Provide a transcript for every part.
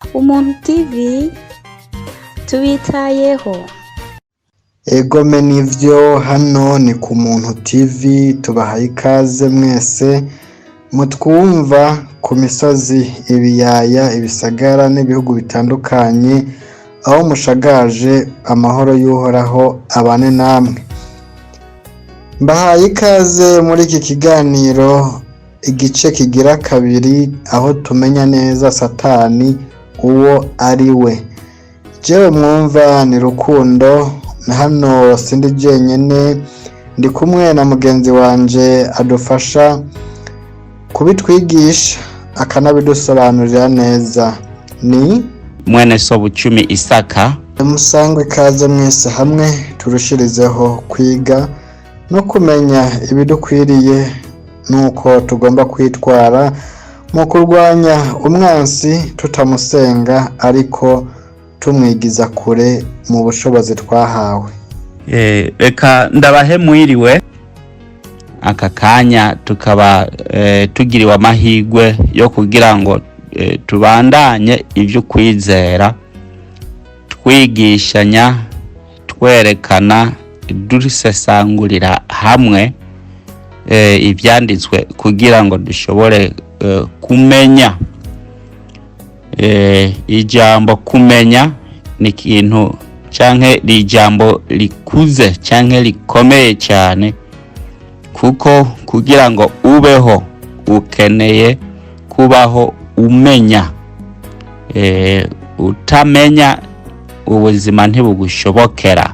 Umuntu TV tubitayeho. Egome nivyo, hano ni ku Muntu TV. Tubahaye ikaze mwese mutwumva ku misozi, ibiyaya, ibisagara n'ibihugu bitandukanye aho mushagaje. Amahoro y'Uhoraho abane namwe. Mbahaye ikaze muri iki kiganiro, igice kigira kabiri, aho tumenya neza Satani uwo ari we. Jewe mwumva ni Rukundo. Hano sindi jenyene, ndi kumwe na mugenzi wanje adufasha kubitwigisha akanabidusobanurira neza, ni Mwene so Bucumi Isaka. Musangwe ikaze mwese, hamwe turushirizeho kwiga no kumenya ibidukwiriye nuko tugomba kwitwara mu kurwanya umwansi, tutamusenga ariko tumwigiza kure mu bushobozi twahawe. Reka ndabahe mwiriwe. Aka kanya tukaba tugiriwe amahirwe yo kugira ngo tubandanye ibyo kwizera, twigishanya, twerekana, dusesangurira hamwe ibyanditswe kugira ngo dushobore kumenya. Ijambo kumenya ni ikintu canke ni ijambo rikuze canke rikomeye cyane, kuko kugira ngo ubeho ukeneye kubaho umenya. Utamenya ubuzima ntibugushobokera.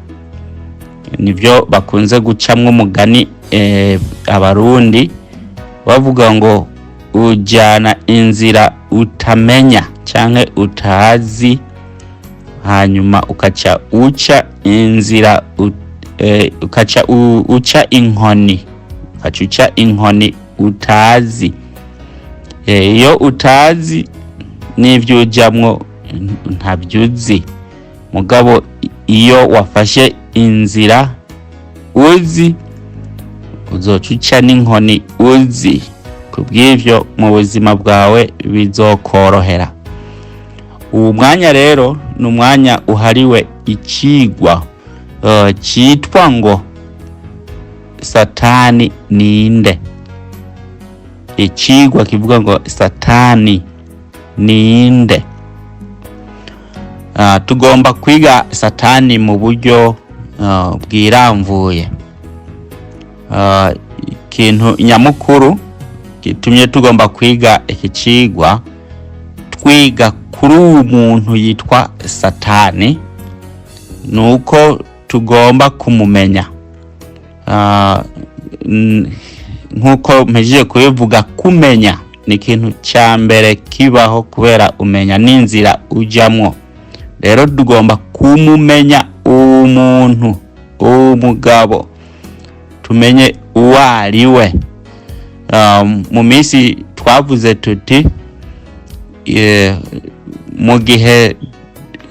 Nibyo bakunze gucamwo umugani Abarundi bavuga ngo ujyana inzira utamenya canke utazi, hanyuma ukaca uca inzira ukaca uca inkoni, ukaca uca inkoni utazi. Iyo utazi n'ibyo ujamwo ntabyo uzi, mugabo iyo wafashe inzira uzi, uzoca uca n'inkoni uzi. Kubw'ivyo mu buzima bwawe bizokorohera. Uwu mwanya rero ni umwanya uhariwe icigwa citwa ngo Satani ninde. Icigwa kivuga ngo Satani ninde. Tugomba kwiga Satani mu buryo bwiramvuye. Ikintu nyamukuru gitumye tugomba kwiga iki cigwa, twiga kuri uwu muntu yitwa Satani, ni uko tugomba kumumenya. Nk'uko mpejeje kubivuga, kumenya ni ikintu cya mbere kibaho, kubera umenya n'inzira ujamwo. Rero tugomba kumumenya uwo muntu, uwo mugabo, tumenye uwo ari we. Mu minsi twavuze tuti mu gihe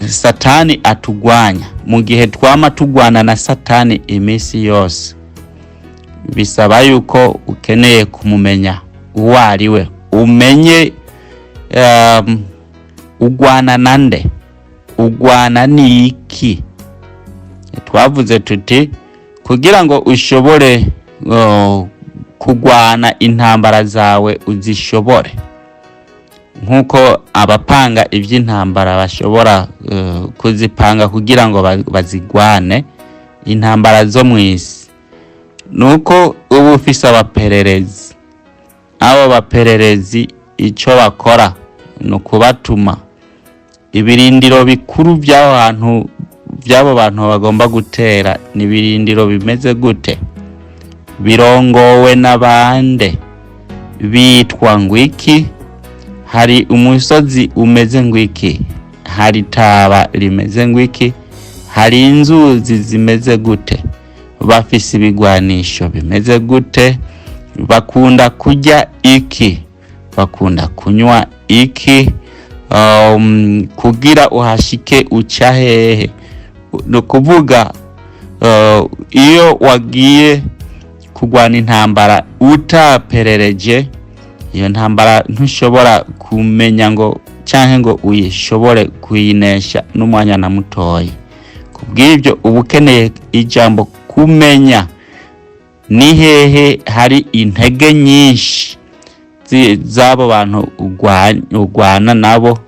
Satani atugwanya, mu gihe twama tugwana na Satani iminsi yose, bisaba yuko ukeneye kumumenya uwo ari we, umenye ugwana na nde, ugwana n'iki. Twavuze tuti kugira ngo ushobore kugwana intambara zawe, uzishobore nk'uko abapanga iby'intambara bashobora kuzipanga kugira ngo bazigwane intambara zo mu isi, nuko uba ufise abapererezi. Abo bapererezi icyo bakora ni ukubatuma ibirindiro bikuru by'aho hantu, by'abo bantu bagomba gutera. Ni ibirindiro bimeze gute? Birongowe n'abande? Bitwa ngwiki? Hari umusozi umeze ngwiki? Hari itaba rimeze ngwiki? Hari inzuzi zimeze gute? Bafise ibigwanisho bimeze gute? Bakunda kurya iki? Bakunda kunywa iki? Kugira uhashike uca hehe? Ni ukuvuga iyo wagiye kurwana intambara utaperereje iyo ntambara, ntushobora kumenya ngo canke canke ngo uyishobore kuyinesha n'umwanya na mutoyi. Kubw'ibyo uba ukeneye ijambo kumenya ni hehe hari intege nyinshi z'abo bantu ugwana nabo,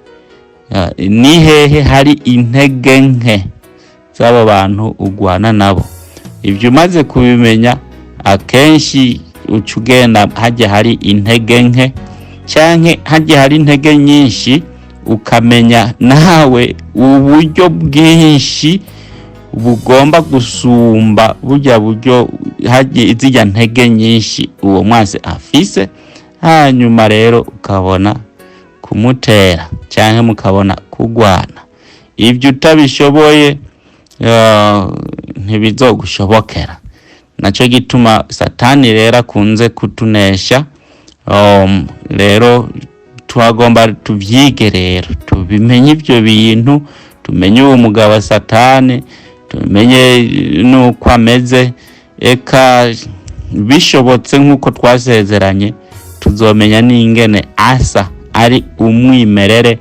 ni hehe hari intege nke z'abo bantu ugwana nabo. Ibyo umaze kubimenya, akenshi uca ugenda hajya hari intege nke canke hajya hari intege nyinshi, ukamenya nawe uburyo bwinshi bugomba gusumba burya buryo zirya ntege nyinshi uwo mwansi afise. Hanyuma rero ukabona kumutera canke mukabona kugwana. Ibyo utabishoboye, ntibizogushobokera. Naco gituma Satani rero akunze kutunesha. Rero tuhagomba tuvyige, rero tubimenye ivyo bintu, tumenye uwo mugabo Satani, tumenye nuko ameze. Eka bishobotse, nk'uko twasezeranye, tuzomenya n'ingene asa ari umwimerere,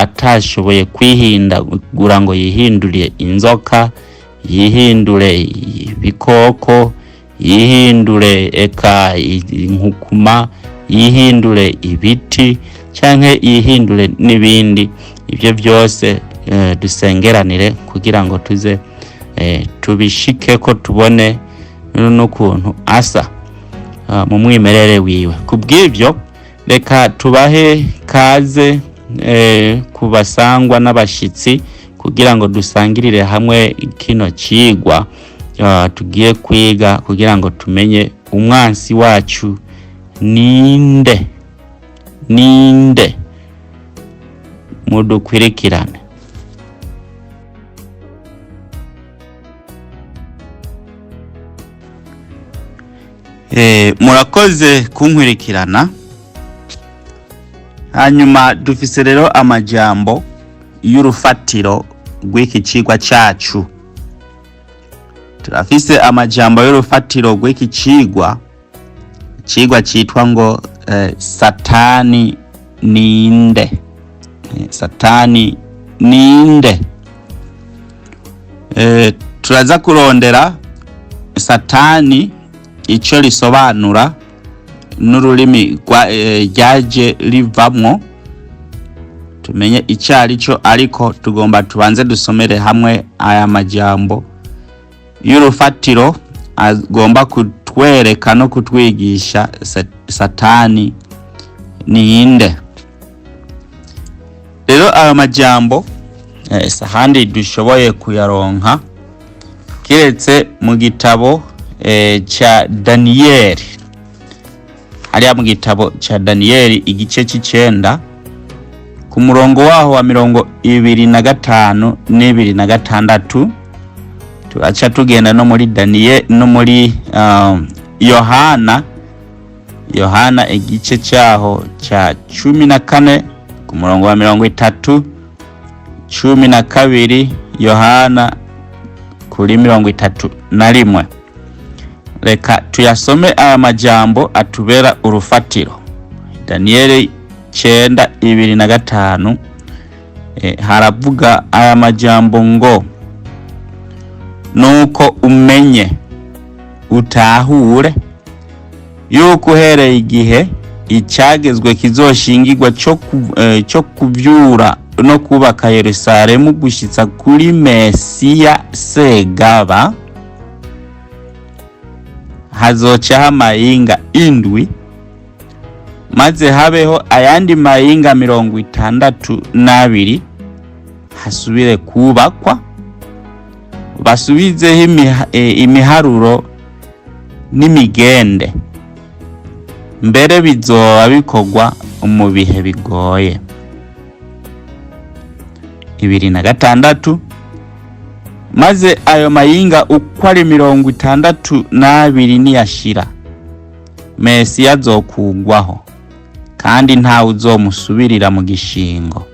atashoboye kwihindagura ngo yihindure inzoka, yihindure ibikoko, yihindure eka inkukuma, yihindure ibiti canke yihindure n'ibindi. Ibyo byose dusengeranire kugira ngo tuze tubishike ko tubone n'ukuntu asa mu mwimerere wiwe. Kubw'ibyo reka tubahe kaze ku basangwa n'abashitsi kugira ngo dusangirire hamwe kino cigwa tugiye kwiga, kugira ngo tumenye umwansi wacu ninde, ninde. Mudukwirikirane. Murakoze kunkwirikirana. Hanyuma dufise rero amajambo y'urufatiro rw'iki cigwa cacu. Turafise amajambo y'urufatiro rw'iki cigwa, icigwa citwa ngo Satani ninde? Satani ninde? Turaza kurondera Satani ico risobanura n'ururimi ryaje rivamwo, tumenye ico ari cyo. Ariko tugomba tubanze dusomere hamwe aya majambo y'urufatiro agomba kutwereka no kutwigisha Satani ninde. Rero ayo majambo sahandi dushoboye kuyaronka kiretse mu gitabo ca Daniyeli. Hariya mu gitabo ca Daniyeli igice c'icenda, ku murongo waho wa 25 n'26. Turaca tugenda no muri Daniyeli no muri Yohana, Yohana igice cyaho ca 14 ku murongo wa 30, 12 Yohana kuri 31. Reka tuyasome aya majambo atubera urufatiro. Daniyeli 9:25, haravuga aya majambo ngo: "Nuko umenye utahure yuko uhereye igihe icyagezwe kizoshingirwa cyo kuvyura no kubaka Yerusalemu gushitsa kuri Mesiya Segaba, hazocaho amayinga 7, maze habeho ayandi mayinga 62, hasubire kubakwa, basubizeho imiharuro n'imigende. Mbere bizoba bikorwa mu bihe bigoye." 26: "Maze ayo mayinga uko ari 62 niyashira, Mesiya azokugwaho, kandi ntawe uzomusubirira mu gishingo.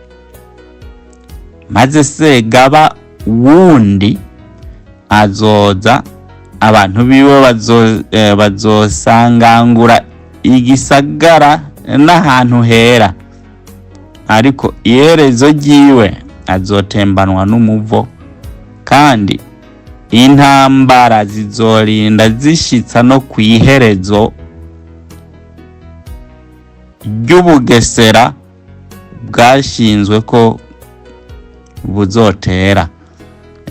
Maze Segaba wundi azoza, abantu biwe bazosangangura igisagara n'ahantu hera." Ariko iherezo ryiwe azotembanwa n'umuvo, kandi intambara zizorinda zishitsa no ku iherezo ry'ubugesera bwashinzwe ko buzotera.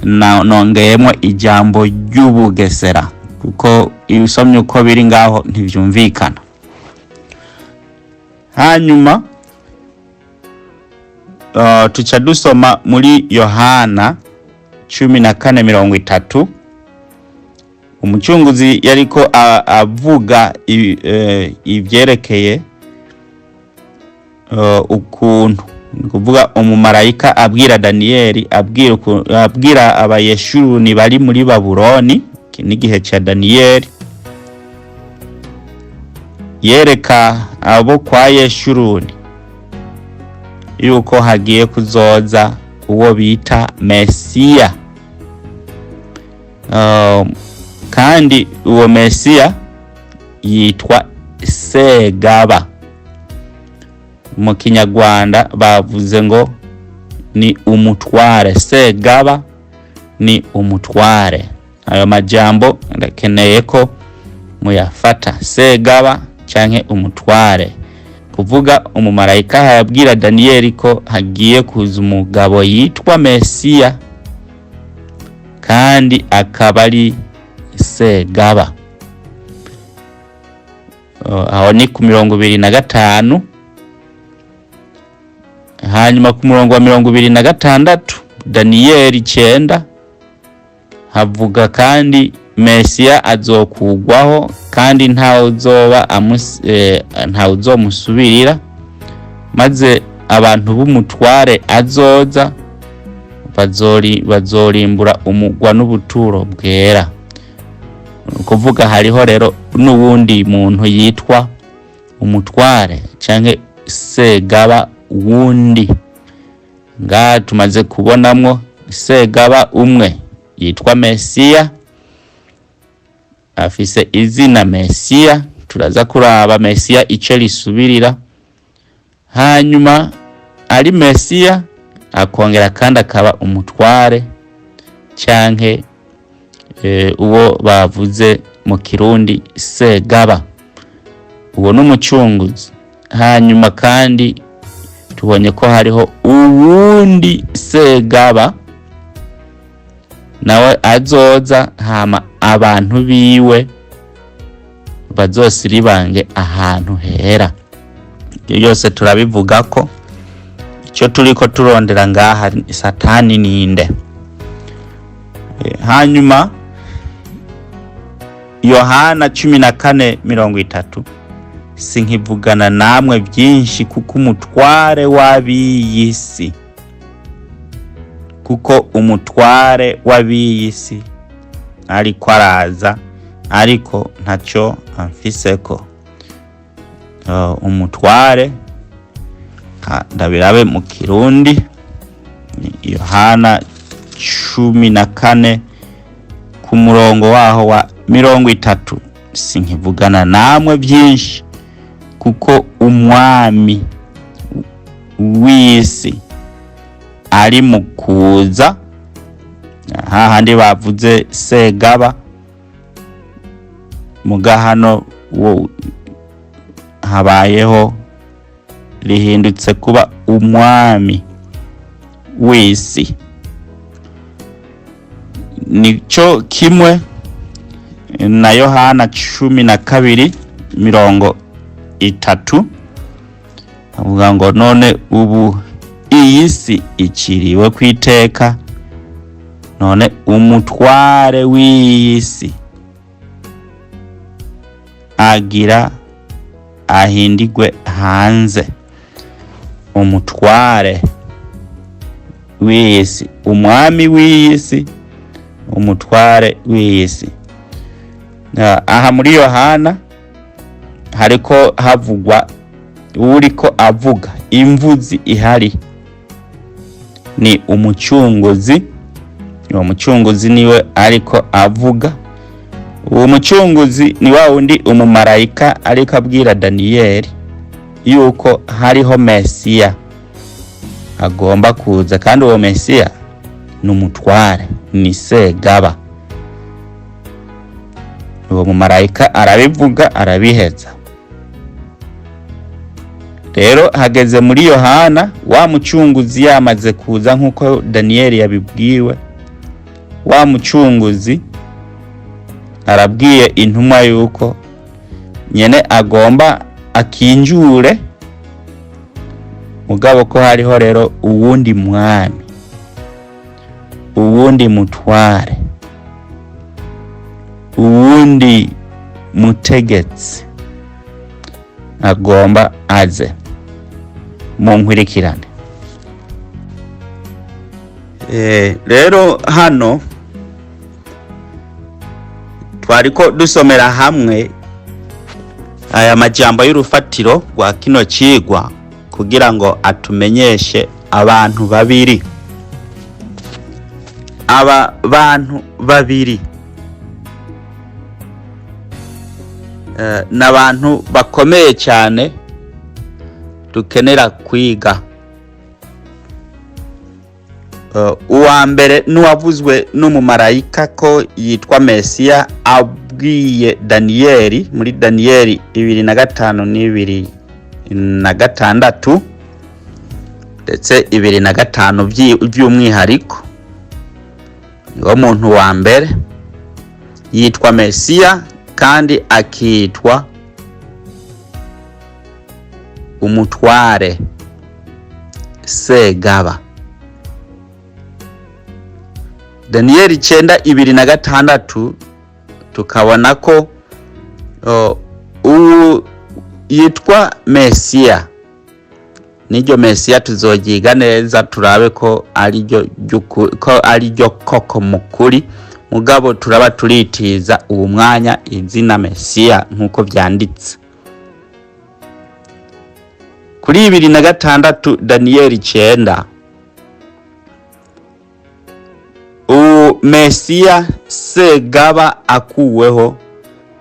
Nongeyemo ijambo ry'ubugesera kuko iyo usomye uko biri ngaho ntivyumvikana. Hanyuma tuca dusoma muri Yohana 14:30. Umucunguzi yariko avuga ivyerekeye ukuntu, ni kuvuga umumarayika abwira Daniyeli, abwira abayeshuruni bari muri Babuloni, iki n'igihe ca Daniyeli, yereka abo kwa Yeshuruni yuko hagiye kuzoza uwo bita Mesiya. Kandi uwo Mesiya yitwa Segaba. Mu Kinyarwanda bavuze ngo ni umutware. Segaba ni umutware. Ayo majambo ndakeneye ko muyafata, Segaba canke umutware. Kuvuga umumarayika yabwira Daniyeli ko hagiye kuza umugabo yitwa Mesiya kandi akaba ari Segaba. Aho ni ku 25. Hanyuma ku murongo wa 26, Daniyeli 9, havuga kandi Mesiya azokugwaho kandi ntawe uzomusubirira, maze abantu b'umutware azoza bazorimbura umugwa n'ubuturo bwera. Kuvuga hariho rero n'uwundi muntu yitwa umutware canke Segaba wundi. Ngaha tumaze kubonamwo Segaba umwe yitwa Mesiya, afise izina Mesiya, turaza kuraba Mesiya ico risubirira. Hanyuma ari Mesiya akongera kandi akaba umutware canke uwo bavuze mu Kirundi Segaba, uwo n'umucunguzi. Hanyuma kandi tubonye ko hariho uwundi Segaba nawe azoza, hama abantu biwe bazosiribange ahantu hera. Ibyo byose turabivuga ko icyo turiko turondera ngaha Satani ninde. Hanyuma Yohana 14:30, sinkivugana namwe byinshi kuko umutware w'ab'iyi si, kuko umutware w'ab'iyi si ariko araza, ariko ntacyo amfiseko. Umutware ndabirabe mu Kirundi, Yohana 14 ku murongo waho wa 30, sinkivugana namwe byinshi kuko umwami w'isi ari mu kuza. Hahandi bavuze Segaba, mugahano wo habayeho rihindutse kuba umwami w'isi. Nico kimwe na Yohana 12:30, avuga ngo none ubu iyi si iciriwe kwiteka, none umutware w'iyi si agira ahindigwe hanze. Umutware w'iyi si, umwami w'iyi si, umutware w'iyi si. Aha muri Yohana hariko havugwa uriko avuga imvuzi ihari ni umucunguzi. Uwo mucunguzi niwe ariko avuga. Uwo mucunguzi ni wa wundi umumarayika ariko abwira Daniyeli yuko hariho Mesiya. Agomba kuza, kandi uwo Mesiya ni umutware, ni segaba. Uwo mumarayika arabivuga, arabiheza. Rero hageze muri Yohana, wa mucunguzi yamaze kuza nk'uko Daniyeli yabibwiwe. Wa mucunguzi arabwiye intumwa yuko nyene agomba akinjure, mugabo ko hariho rero uwundi mwami, uwundi mutware, uwundi mutegetsi agomba aze mu nkwirikirane. Rero hano twariko dusomera hamwe aya majambo y'urufatiro rwa kino cigwa kugira ngo atumenyeshe abantu babiri. Aba bantu babiri n'abantu bakomeye cyane dukenera kwiga. Uwa mbere n'uwavuzwe n'umumarayika ko yitwa Mesiya, abwiye Daniyeli muri Daniyeli 2:5 n'2:6, ndetse 2:5 by'umwihariko. Niwo muntu wa mbere yitwa Mesiya kandi akitwa umutware, segaba. Daniyeli 9:26 tukabona ko uwu yitwa Mesiya. N'iryo Mesiya tuzoryiga neza, turabe ko ariryo ko ariryo koko mukuri, mugabo turaba turitiza uwu mwanya izina Mesiya nk'uko vyanditse kuri 2:6 Daniyeli 9. Uwu Mesiya segaba akuweho,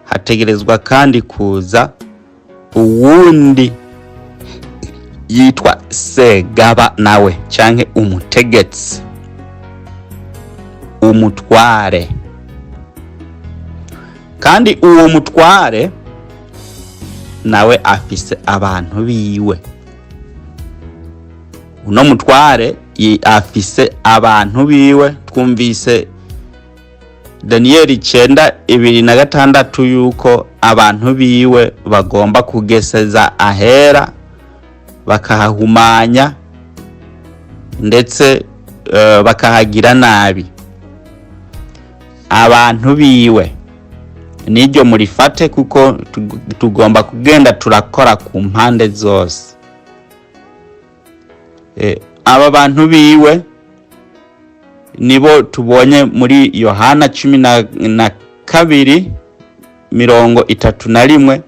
hategerezwa kandi kuza uwundi yitwa segaba nawe, canke umutegetsi, umutware. Kandi uwo mutware nawe afise abantu biwe. Uno mutware afise abantu biwe. Twumvise Daniyeli 9:26 yuko abantu biwe bagomba kugeseza ahera, bakahahumanya, ndetse bakahagira nabi. Abantu biwe niryo murifate, kuko tugomba kugenda turakora ku mpande zose. Aba bantu biwe nibo tubonye muri Yohana 12:31,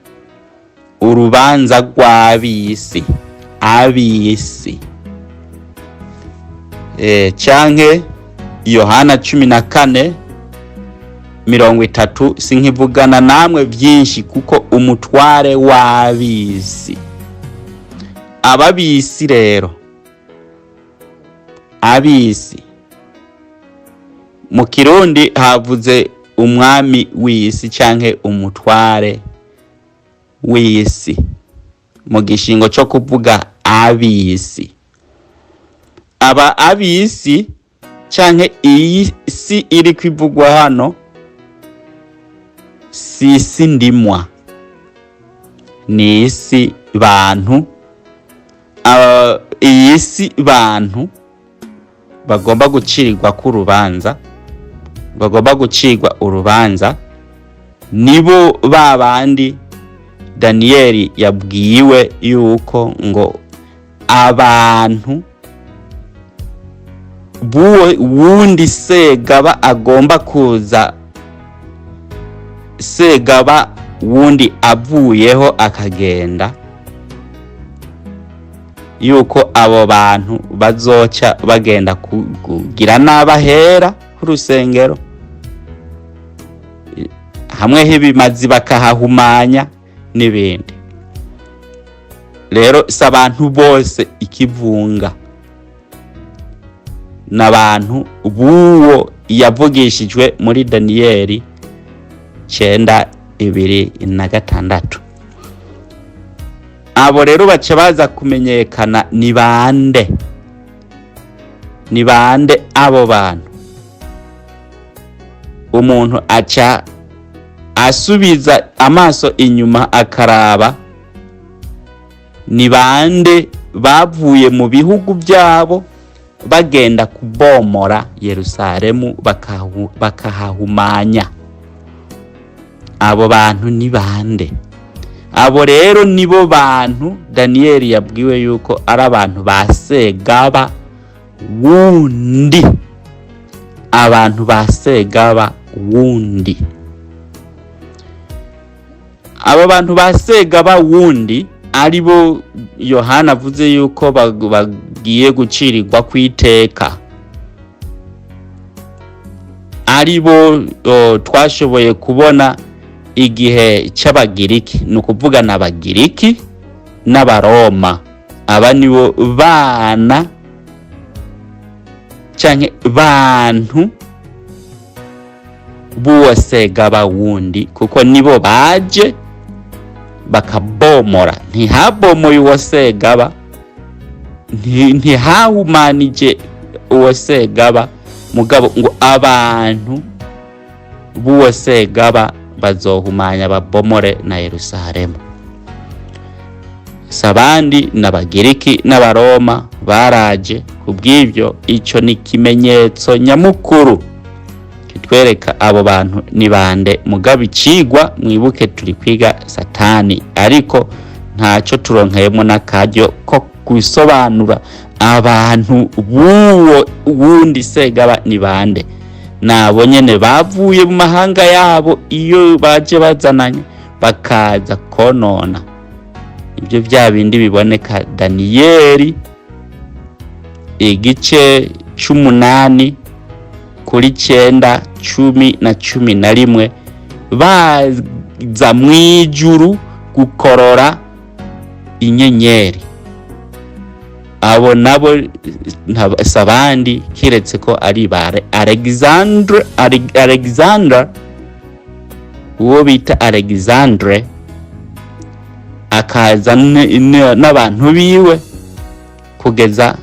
urubanza rw'abisi, abisi. Canke Yohana 14:30, sinkivugana namwe byinshi kuko umutware w'abisi. Ababisi rero, abisi mu Kirundi havuze umwami w'isi canke umutware w'isi, mu gishingo cyo kuvuga abisi. Aba abisi canke iyi si iri kwivugwa hano si isi ndimwa, ni isi bantu. Iyi si bantu bagomba gucirwa k'urubanza, bagomba gucirwa urubanza, nibo babandi Daniyeli yabwiwe yuko ngo abantu buwe wundi segaba agomba kuza, segaba wundi avuyeho akagenda, yuko abo bantu bazoca bagenda kugira n'abahera k'urusengero hamwe h'ibimazi bakahahumanya n'ibindi. Rero si abantu bose ikivunga. N'abantu b'uwo yavugishijwe muri Daniyeli 9:26. Abo rero baca baza kumenyekana ni bande? Ni bande abo bantu? Umuntu aca asubiza amaso inyuma akaraba ni bande bavuye mu bihugu byabo bagenda kubomora Yerusalemu, bakahahumanya. Abo bantu ni bande? Abo rero nibo bantu Daniyeli yabwiwe yuko ari abantu ba Segaba wundi. Abantu ba Segaba wundi. Abo bantu ba Segaba wundi ari bo Yohana avuze yuko bagiye gucirirwa kwiteka, ari bo twashoboye kubona igihe c'Abagiriki, ni ukuvuga n'Abagiriki n'Abaroma. Aba nibo bana canke bantu b'uwo Segaba wundi, kuko nibo baje bakabomora. Ntihabomoye uwo Segaba, ntihahumanije uwo Segaba, mugabo ngo abantu b'uwo Segaba bazohumanya, babomore na Yerusalemu. Sabandi n'Abagiriki n'Abaroma baraje. Kubw'ibyo, ico ni ikimenyetso nyamukuru kitwereka abo bantu ni bande. Mugabo icigwa, mwibuke, turi kwiga Satani, ariko ntaco turonkeyemo n'akaryo ko gusobanura abantu b'uwo wundi Segaba ni bande. Nabo nyene bavuye mu mahanga yabo, iyo baje bazananye, bakaza konona ibyo bya bindi biboneka Daniyeli igice c'umunani kuri 9, 10 na 11, baza mw'ijuru gukorora inyenyeri. Abo nabo si abandi kiretse ko ari ba Alexandre. Alexander, uwo bita Alexandre, akaza n'abantu biwe kugeza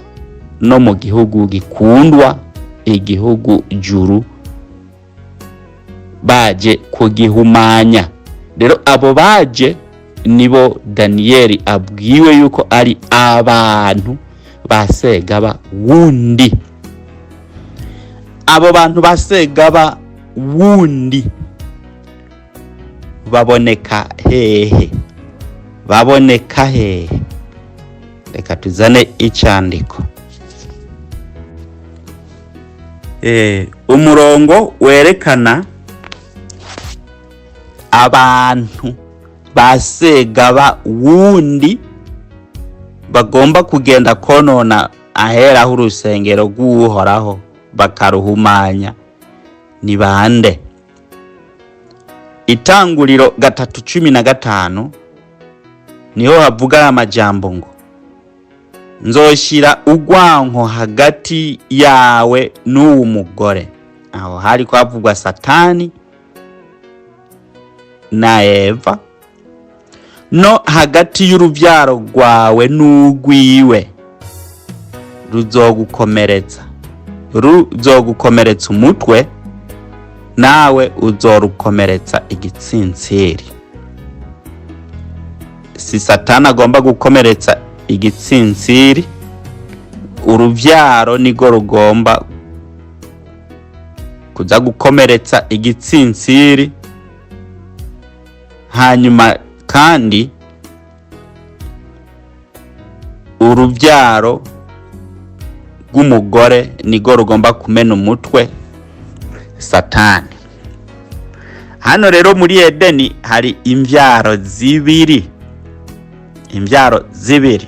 no mu gihugu gikundwa, igihugu juru, baje kugihumanya. Rero abo baje nibo Daniyeli abwiwe yuko ari abantu ba Segaba wundi. Abo bantu ba Segaba wundi baboneka hehe? Baboneka hehe? Reka tuzane icandiko. Umurongo werekana abantu ba Segaba wundi bagomba kugenda konona aheraho urusengero rw'Uhoraho bakaruhumanya ni bande? Itanguriro 3:15 niho havuga aya majambo ngo: "Nzoshira urwanko hagati yawe n'uwu mugore." Aho hari havugwa Satani na Eva, "no hagati y'urubyaro rwawe n'urwiwe, ruzogukomeretsa umutwe, nawe uzorukomeretsa igitsintsiri." Si Satani agomba gukomeretsa igitsintsiri, uruvyaro nirwo rugomba kuza gukomeretsa igitsintsiri. Hanyuma kandi uruvyaro rw'umugore nirwo rugomba kumena umutwe Satani. Hano rero muri Edeni hari imvyaro zibiri, imvyaro zibiri.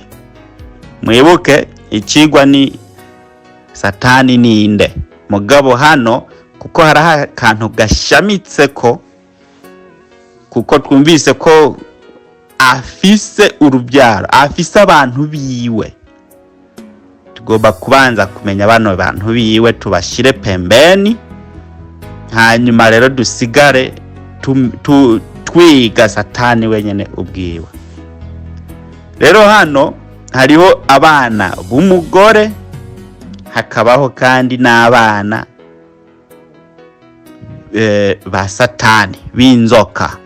Mwibuke icigwa ni Satani ninde, mugabo hano kuko hari akantu gashamitse ko kuko twumvise ko afise urubyaro, afise abantu biwe. Tugomba Tugomba kubanza kumenya bano bantu biwe, tubashire pembeni, hanyuma rero dusigare twiga Satani wenyene ubwiwe. Rero hano hariho abana b'umugore, hakabaho kandi n'abana ba Satani b'inzoka.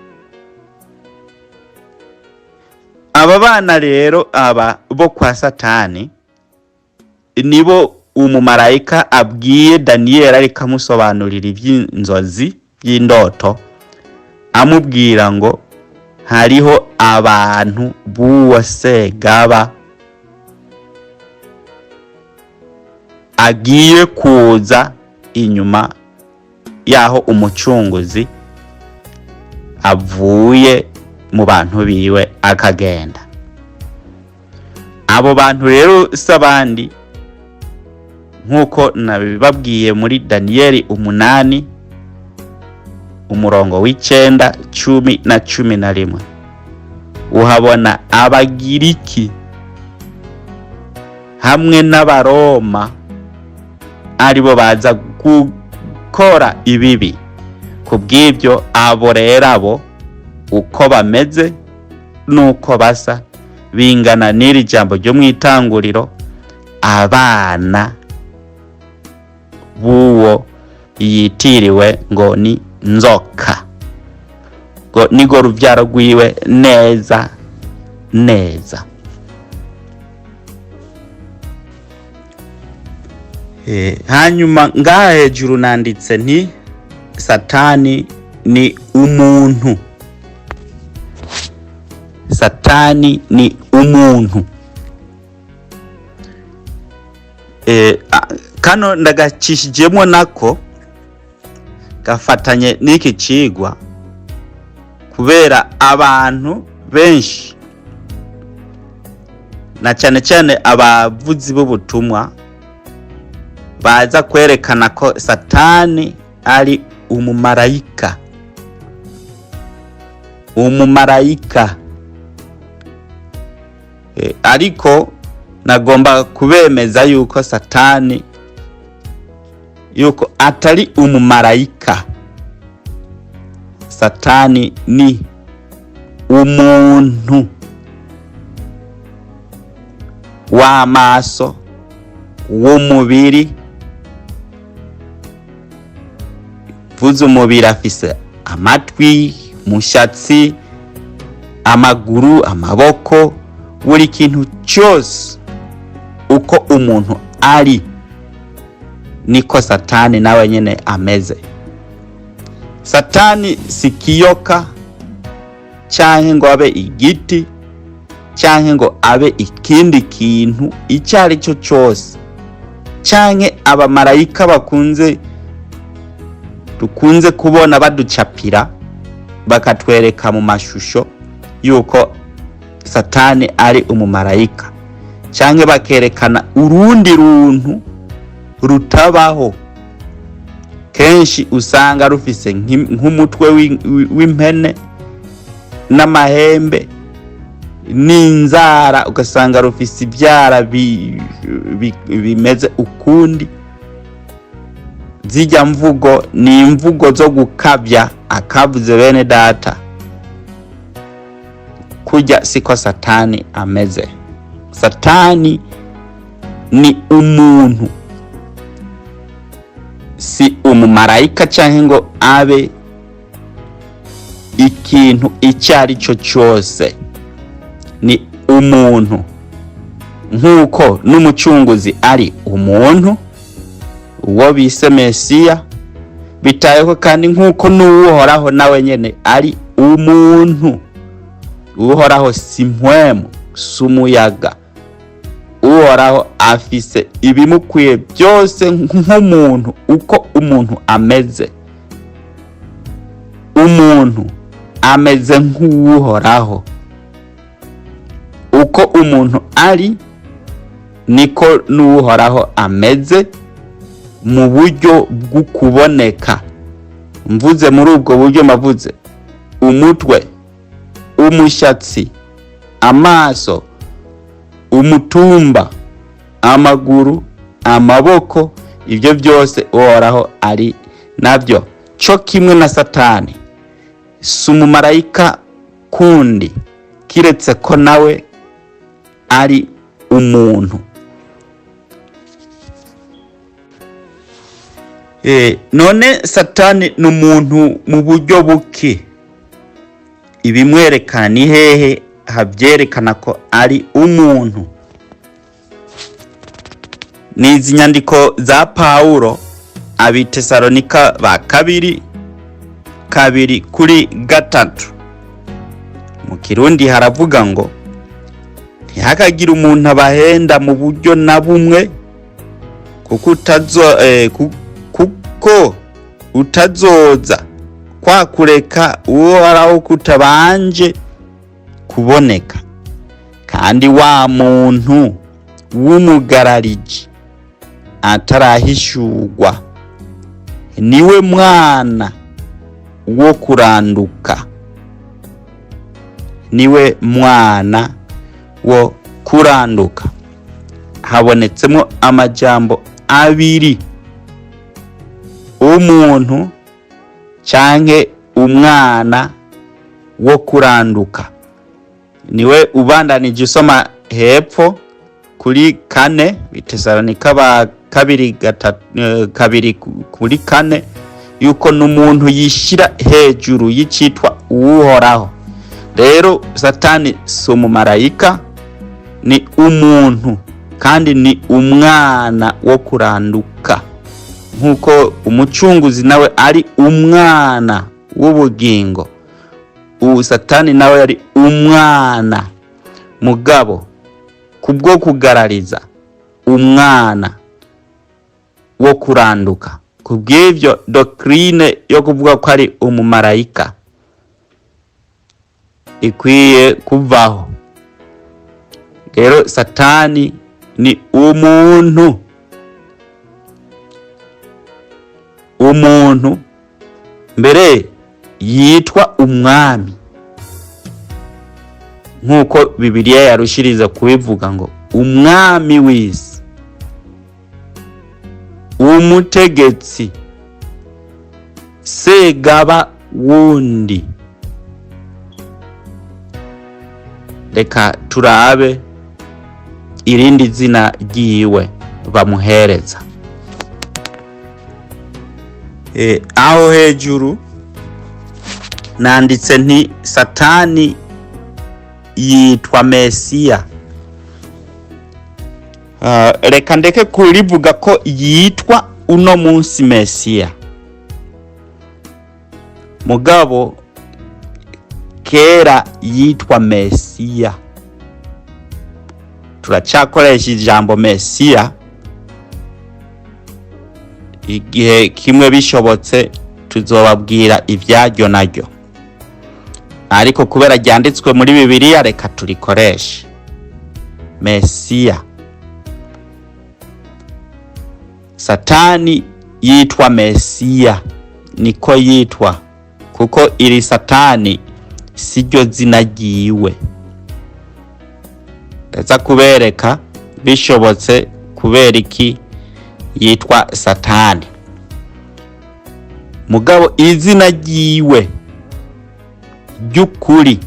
Aba bana rero, aba bo kwa Satani, nibo umumarayika abwiye Daniyeli ariko amusobanurira iby'inzozi by'indoto, amubwira ngo hariho abantu b'uwo segaba agiye kuza inyuma y'aho umucunguzi avuye mu bantu biwe akagenda. Abo bantu rero si abandi, nk'uko nabibabwiye muri Daniyeli 8 umurongo w'icenda, 10 na 11, uhabona Abagiriki hamwe n'Abaroma aribo baza gukora ibibi. Kubw'ibyo abo rero, abo uko bameze n'uko basa bingana n'iri jambo ryo mu itanguriro, abana b'uwo yitiriwe ngo ni nzoka, ngo nigo rubyaro rwiwe neza neza. Hanyuma ngaha hejuru nanditse nti Satani ni umuntu. Satani ni umuntu. Kano ndagacishijemo nako gafatanye n'iki cigwa, kubera abantu benshi na cyane cyane abavuzi b'ubutumwa baza kwerekana ko Satani ari umumarayika. Umumarayika. Ariko nagomba kubemeza yuko Satani yuko atari umumarayika. Satani ni umuntu w'amaso, w'umubiri. Mvuze umubiri, afise amatwi, umushatsi, amaguru, amaboko, buri kintu cyose uko umuntu ari niko Satani nawe nyene ameze. Satani si kiyoka canke ngo abe igiti canke ngo abe ikindi kintu icyo ari cyo cyose, canke abamarayika dukunze kubona baducapira bakatwereka mu mashusho yuko Satani ari umumarayika, canke bakerekana urundi runtu rutabaho, kenshi usanga rufise nk'umutwe w'impene n'amahembe n'inzara, ugasanga rufise ibyara bimeze ukundi. Zijya mvugo ni imvugo zo gukabya akavuze bene data. Kujya siko Satani ameze. Satani ni umuntu, si umumarayika canke ngo abe ikintu icyo ari cyo cyose. Ni umuntu nk'uko n'umucunguzi ari umuntu, uwo bise Mesiya, bitayeho kandi nk'uko n'uwuhoraho nawe nyene ari umuntu. Uhoraho si mpwemu, si umuyaga. Uhoraho afise ibimukwiye byose nk'umuntu, uko umuntu ameze. Umuntu ameze nk'uwuhoraho. Uko umuntu ari niko n'uwuhoraho ameze mu buryo bw'ukuboneka. Mvuze muri ubwo buryo, mavuze umutwe, umushatsi, amaso, umutumba, Amaguru, amaboko, ibyo byose Uhoraho ari nabyo. Cyo kimwe na Satani, si umumarayika kundi, kiretse ko nawe ari umuntu. None Satani ni umuntu mu buryo buke? Ibimwerekana ni hehe habyerekana ko ari umuntu? Ni izi nyandiko za Pawulo Abitesalonika ba kabiri 2:3. Mu Kirundi haravuga ngo: "Ntihakagire umuntu abahenda mu buryo na bumwe, kuko utazoza kwa kureka Uhoraho kutabanje kuboneka, kandi wa muntu w'umugarariji atarahishurwa, niwe mwana wo kuranduka." Niwe mwana wo kuranduka. Habonetsemo amajambo abiri: umuntu canke umwana wo kuranduka. Niwe ubandanije usoma hepfo kuri 4, Bitesalonika ba kabiri 2:4, yuko n'umuntu yishira hejuru y'icitwa Uhoraho. Rero Satani si umumarayika, ni umuntu, kandi ni umwana wo kuranduka, nk'uko Umucunguzi nawe ari umwana w'ubugingo. Ubu Satani nawe yari umwana, mugabo kubwo kugarariza, umwana wo kuranduka. Kubw'ivyo, doctrine yo kuvuga ko ari umumarayika ikwiye kuvaho. Rero Satani ni umuntu, umuntu mbere yitwa umwami, nk'uko Bibiliya yarushiriza kubivuga ngo umwami w'isi, umutegetsi, segaba wundi. Reka turabe irindi zina ryiwe bamuhereza. Aho hejuru nanditse nti: "Satani yitwa Mesiya." Reka ndeke kurivuga ko yitwa uno munsi Mesiya, mugabo kera yitwa Mesiya. Turacyakoresha ijambo Mesiya. Igihe kimwe bishobotse tuzobabwira ibyaryo naryo, ariko kubera ryanditswe muri Bibiliya, reka turikoreshe Mesiya. Satani yitwa Mesiya, niko yitwa, kuko iri Satani siryo zina ryiwe. Ndaza kubereka bishobotse kubera iki yitwa Satani, mugabo izina ryiwe ry'ukuri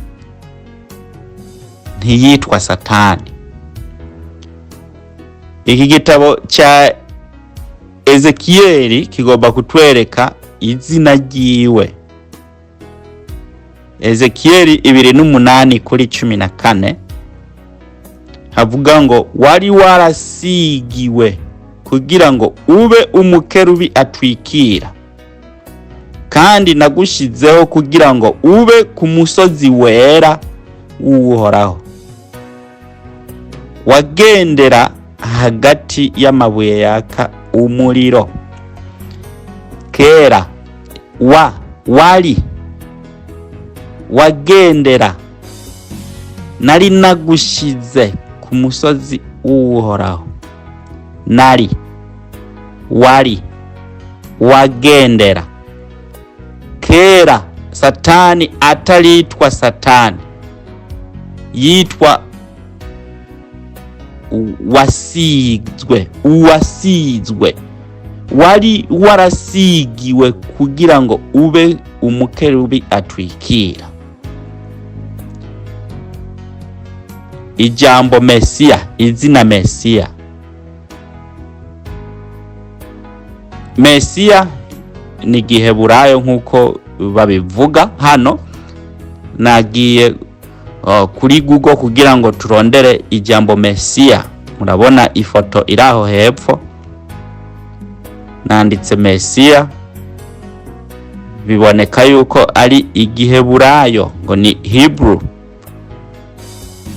ntiyitwa Satani. Iki gitabo cya Ezekiyeli kigomba kutwereka izina ryiwe. Ezekiyeli 28:14 havuga ngo: "Wari warasigiwe kugira ngo ube umukerubi atwikira, kandi nagushizeho kugira ngo ube ku musozi wera w'Uhoraho. Wagendera hagati y'amabuye yaka umuriro." Kera wa wari wagendera, nari nagushize ku musozi w'Uhoraho. Nari, wari, wagendera. Kera Satani ataritwa Satani, yitwa Wasizwe, uwasizwe, wari warasigiwe kugira ngo ube umukerubi atwikira. Ijambo Mesiya, izina Mesiya, Mesiya ni igiheburayo nk'uko babivuga hano. Nagiye kuri Google kugira ngo turondere ijambo Mesiya. Murabona ifoto iri aho hepfo, nanditse Mesiya, biboneka yuko ari igiheburayo, ngo ni Hebrew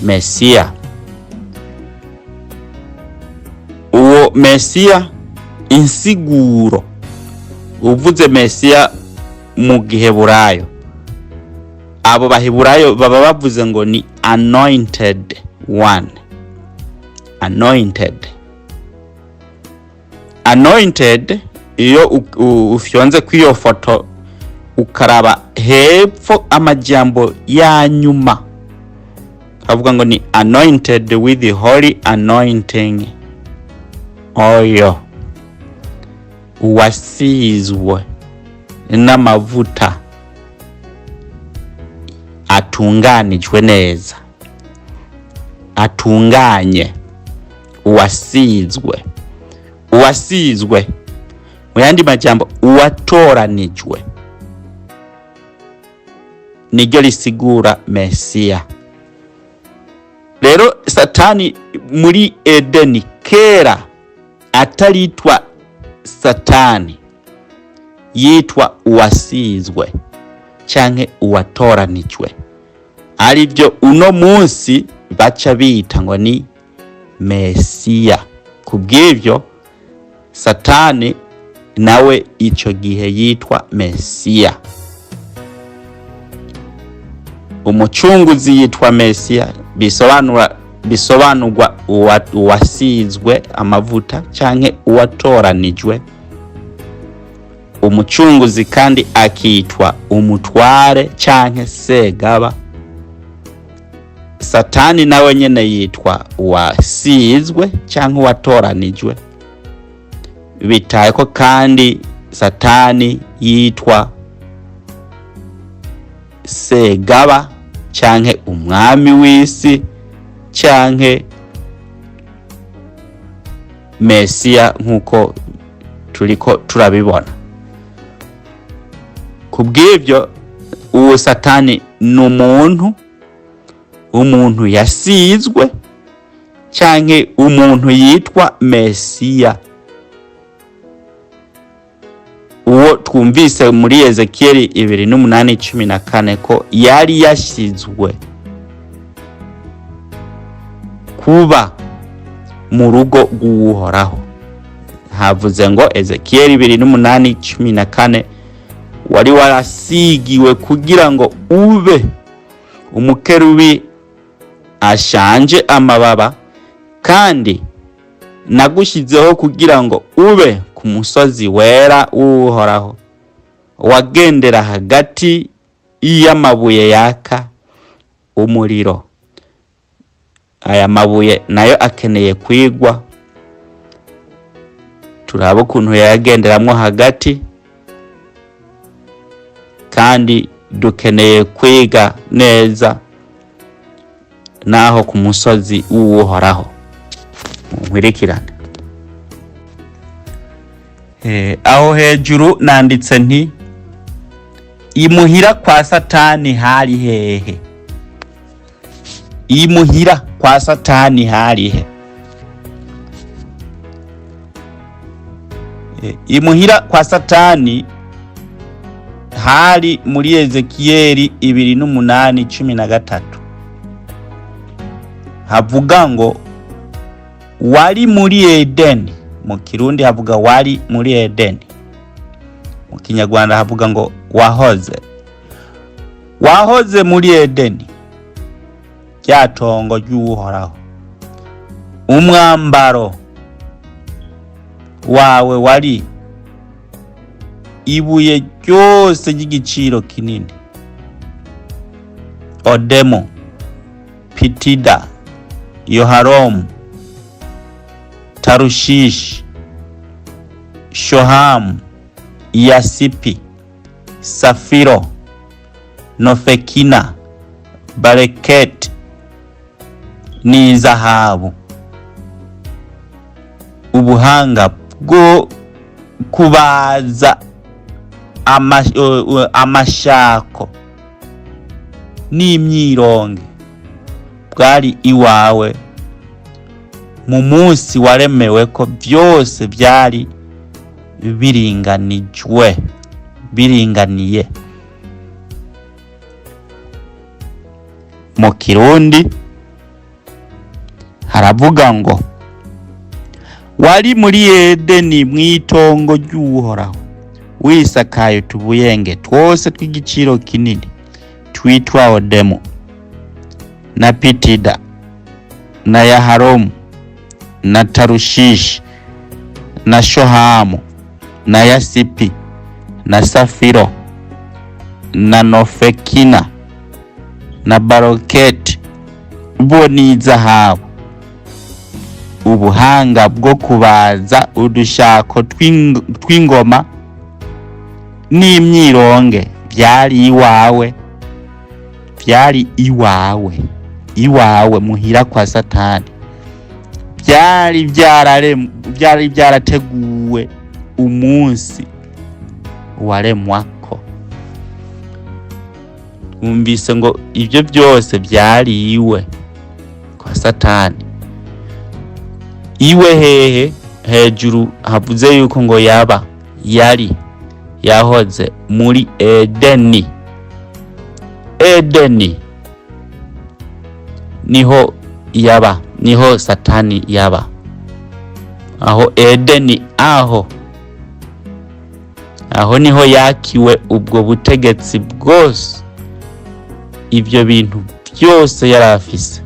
Mesiya. Uwo Mesiya, insiguro, uvuze Mesiya mu giheburayo, abo baheburayo baba bavuze ngo ni anointed one. Anointed, anointed. Iyo ufyonze kuri iyo foto ukaraba hepfo amajambo ya nyuma, havuga ngo ni anointed with the holy anointing oil, uwasizwe n'amavuta atunganijwe neza, atunganye, uwasizwe, uwasizwe, mu yandi majambo uwatoranijwe, niryo risigura Mesiya. Rero Satani muri Edeni kera ataritwa Satani, yitwa uwasizwe canke uwatoranijwe, aribyo uno munsi baca bita ngo ni Mesiya. Kubw'ivyo Satani nawe ico gihe yitwa Mesiya, umucunguzi yitwa Mesiya, bisobanurwa uwasizwe amavuta canke uwatoranijwe. Umucunguzi kandi akitwa umutware canke segaba. Satani nawe nyene yitwa uwasizwe canke uwatoranijwe. Bitaye ko kandi Satani yitwa segaba canke umwami w'isi canke Mesiya nk'uko turiko turabibona. Kubw'ivyo uwo Satani ni umuntu, umuntu yasizwe canke umuntu yitwa Mesiya, uwo twumvise muri Ezekiyeli 28:14 ko yari yashyizwe kuba mu rugo rw'Uhoraho. Havuze ngo Ezekiyeli 28:14, wari warasigiwe kugira ngo ube umukerubi ashanje amababa, kandi nagushyizeho kugira ngo ube ku musozi wera w'Uhoraho, wagendera hagati y'amabuye yaka umuriro. Aya mabuye nayo akeneye kwigwa, turaba ukuntu yayagenderamwo hagati, kandi dukeneye kwiga neza naho ku musozi w'Uhoraho. Munkurikirane. Aho hejuru nanditse nti imuhira kwa Satani hari hehe? Imuhira kwa Satani hari he? Imuhira kwa Satani hari muri Ezekiyeli 28:13, havuga ngo wari muri Edeni. Mu Kirundi havuga wari muri Edeni, mu Kinyarwanda havuga ngo wahoze, wahoze muri Edeni, rya tongo ry'Uhoraho. Umwambaro wawe wari ibuye ryose ry'igiciro kinini, odemo, pitida, yoharomu, Tarushishi, Shohamu, Yasipi, Safiro, Nofekina, Bareketi n'izahabu. Ubuhanga bwo kubaza amashako n'imyironge bwari iwawe mu munsi waremewe ko byose byari biringanijwe, biringaniye. Mu Kirundi haravuga ngo wari muri Edeni mw'itongo ry'Uhoraho, wisakaye utubuyenge twose tw'igiciro kinini twitwa Odemu na Pitida na Yaharomu na Tarushishi na Shohamu na Yasipi na Safiro na Nofekina na Baroketi, bo n'izahabu. Ubuhanga bwo kubaza udushako tw'ingoma n'imyironge byari iwawe, byari iwawe, iwawe muhira kwa Satani. Byari byarateguwe umunsi waremwako. Wumvise ngo ibyo byose byari iwe kwa Satani. Iwe hehe? Hejuru havuze yuko ngo yaba yari yahoze muri Edeni. Edeni niho yaba, niho Satani yaba. Aho Edeni, aho niho yakiwe ubwo butegetsi bwose, ibyo bintu byose yari afise.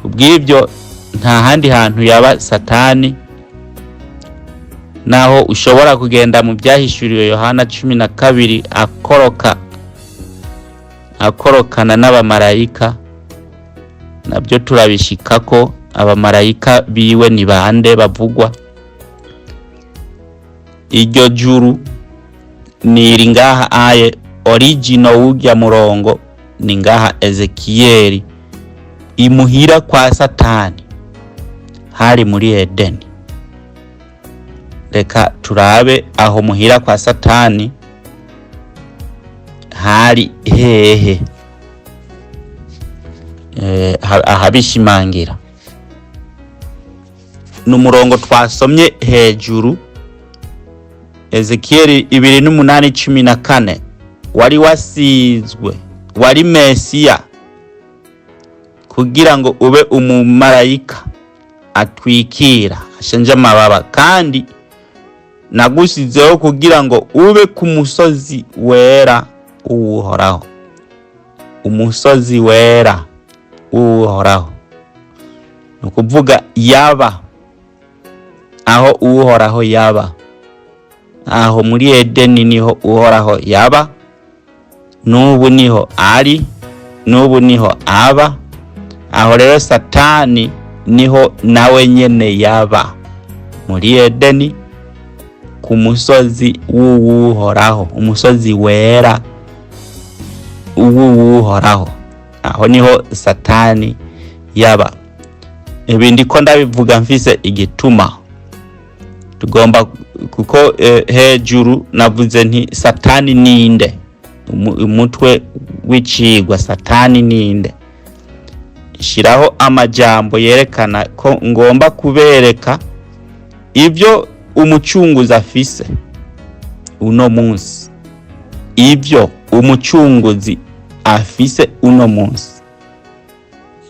Kubw'ibyo nta handi hantu yaba Satani, naho ushobora kugenda mu byahishuriwe Yohana 12 akorokana n'abamarayika, nabyo turabishikako. Abamarayika biwe ni bande bavugwa? Iryo juru niri ngaha aye original w'urya murongo ni ngaha Ezekiyeli imuhira kwa Satani hari muri Edeni. Reka turabe aho muhira kwa Satani hari hehe, ahabishimangira ni umurongo twasomye hejuru, Ezekiyeli 28:14. Wari wasizwe, wari Mesiya kugira ngo ube umumarayika atwikira ashenje amababa, kandi nagusizeho kugira ngo ube ku musozi wera w'Uhoraho. Umusozi wera w'Uhoraho ni ukuvuga yaba aho Uhoraho yaba, aho muri Edeni niho Uhoraho yaba, n'ubu niho ari, n'ubu niho aba. Aho rero Satani niho nawe nyene yaba, muri Edeni ku musozi w'Uhoraho, umusozi wera w'Uhoraho, aho niho Satani yaba. Ibi ndiko ndabivuga mfise igituma tugomba, kuko hejuru navuze nti Satani ninde, umutwe w'icigwa Satani ninde. Shiraho amajambo yerekana ko ngomba kubereka ibyo umucunguzi afise uno munsi, ibyo umucunguzi afise uno munsi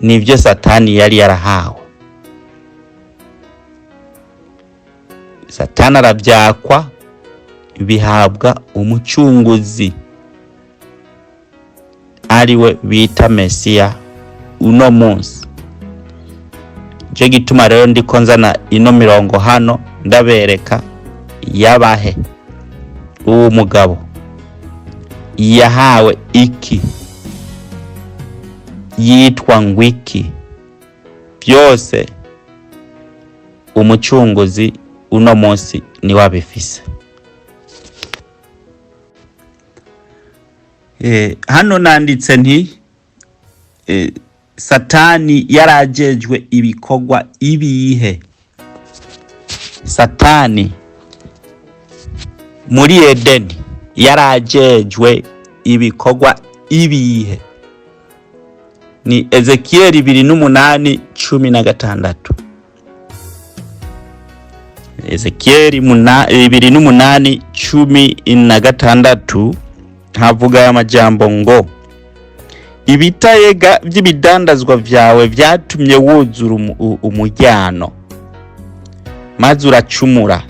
nibyo Satani yari yarahawe. Satani arabyakwa bihabwa umucunguzi ariwe bita Mesiya uno munsi. Nico gituma rero ndiko nzana ino mirongo hano ndabereka yabahe uwo mugabo yahawe iki, yitwa ngwiki, byose Umucunguzi uno munsi niwe abifise. Hano nanditse nti Satani yarajejwe ibikorwa ibihe? Satani muri Edeni yarajejwe ibikorwa ibihe? Ni Ezekiyeli 28:16. Ezekiyeli 28:16 havuga aya majambo ngo: ibitayega by'ibidandazwa vyawe vyatumye wuzura umujyano, maze uracumura,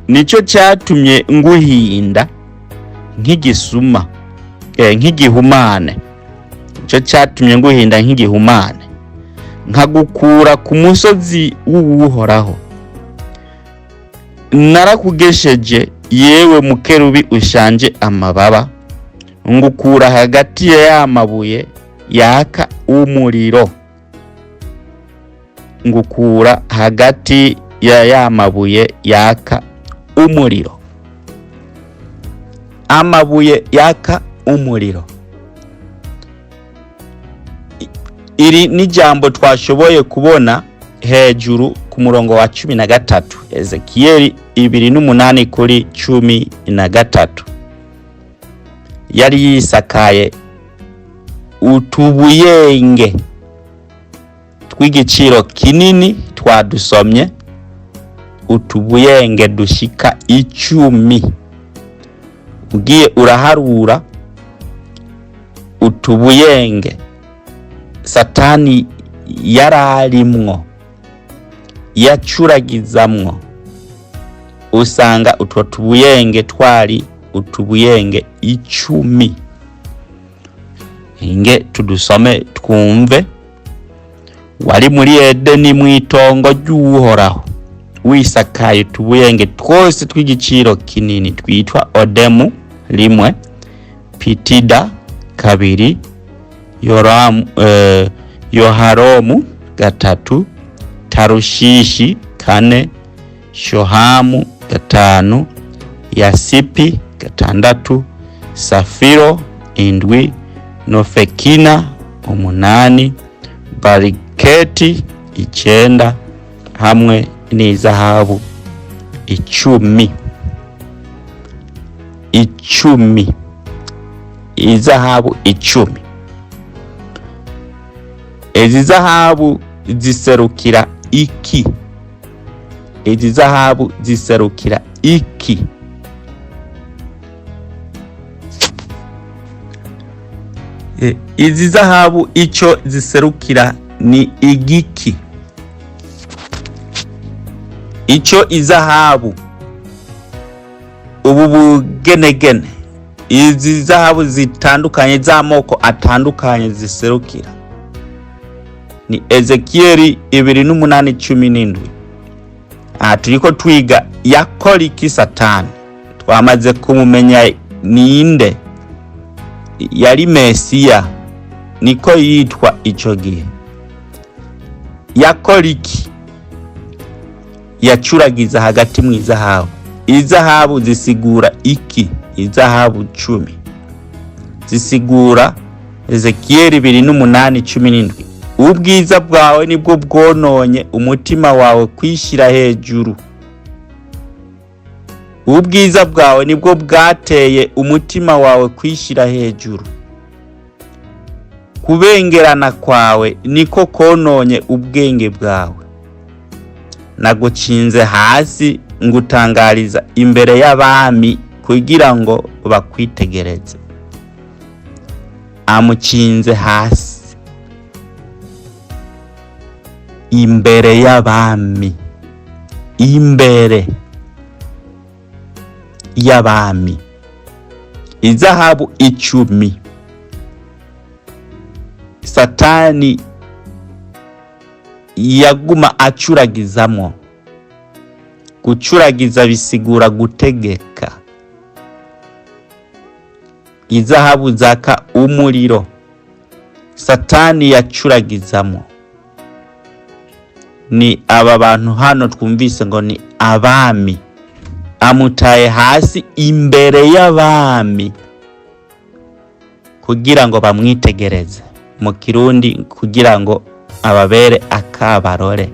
nico cyatumye nguhinda nk'igisuma, nk'igihumane. Nico cyatumye nguhinda nk'igihumane, nkagukura ku musozi w'Uhoraho. Narakugesheje yewe mukerubi ushanje amababa, ngukura hagati ya mabuye yaka umuriro, ngukura hagati ya mabuye yaka umuriro, amabuye yaka umuriro. Iri ni jambo twashoboye kubona hejuru ku murongo wa 13, Ezekiyeli 28:13. Yari yisakaye utubuyenge tw'igiciro kinini, twadusomye, utubuyenge dushika 10. Ugiye uraharura utubuyenge Satani yararimwo, yacuragizamwo, usanga utwo tubuyenge twari utubuyenge 10. Inge tudusome twumve. Wari muri Edeni mw'itongo ry'Uhoraho, wisakaye utubuyenge twose tw'igiciro kinini twitwa Odemu 1, Pitida 2, Yoharomu 3, Tarushishi 4, Shohamu 5, Yasipi 6, Safiro 7, Nofekina 8, Bariketi 9, hamwe n'izahabu 10. 10, izahabu 10. Izi zahabu ziserukira iki? Izi zahabu ziserukira iki? Izi zahabu ico ziserukira ni igiki? Ico izahabu ubu bugenegene, izi zahabu zitandukanye z'amoko atandukanye ziserukira ni Ezekiyeli 28:17. Aha turiko twiga yakora iki Satani. Twamaze kumumenya ninde, yari Mesiya, niko yitwa ico gihe. Yakora iki? Yacuragiza hagati mu izahabu. Izahabu zisigura iki? Izahabu 10 zisigura Ezekiyeli 28:17. Ubwiza bwawe nibwo bwononye umutima wawe kwishira hejuru. Ubwiza bwawe nibwo bwateye umutima wawe kwishira hejuru. Kubengerana kwawe niko kononye ubwenge bwawe. Nagucinze hasi ngutangariza imbere y'abami kugira ngo bakwitegereze. Amucinze hasi imbere y'abami, imbere y'abami. Izahabu 10 Satani yaguma acuragizamwo. Gucuragiza bisigura gutegeka. Izahabu zaka umuriro Satani yacuragizamwo Ni aba bantu hano twumvise ngo ni abami. Amutaye hasi imbere y'abami kugira ngo bamwitegereze, mu Kirundi kugira ngo ababere akabarore.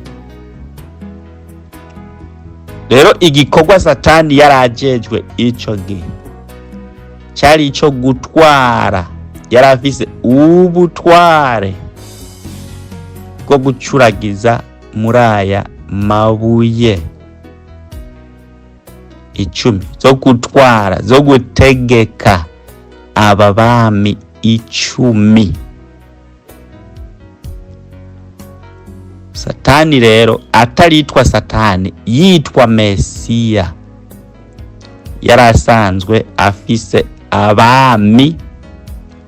Rero igikorwa Satani yarajejwe ico gihe cari ico gutwara, yari afise ubutware bwo gucuragiza muri aya mabuye 10, zo gutwara, zo gutegeka aba bami 10. Satani rero ataritwa Satani, yitwa Mesiya, yari asanzwe afise abami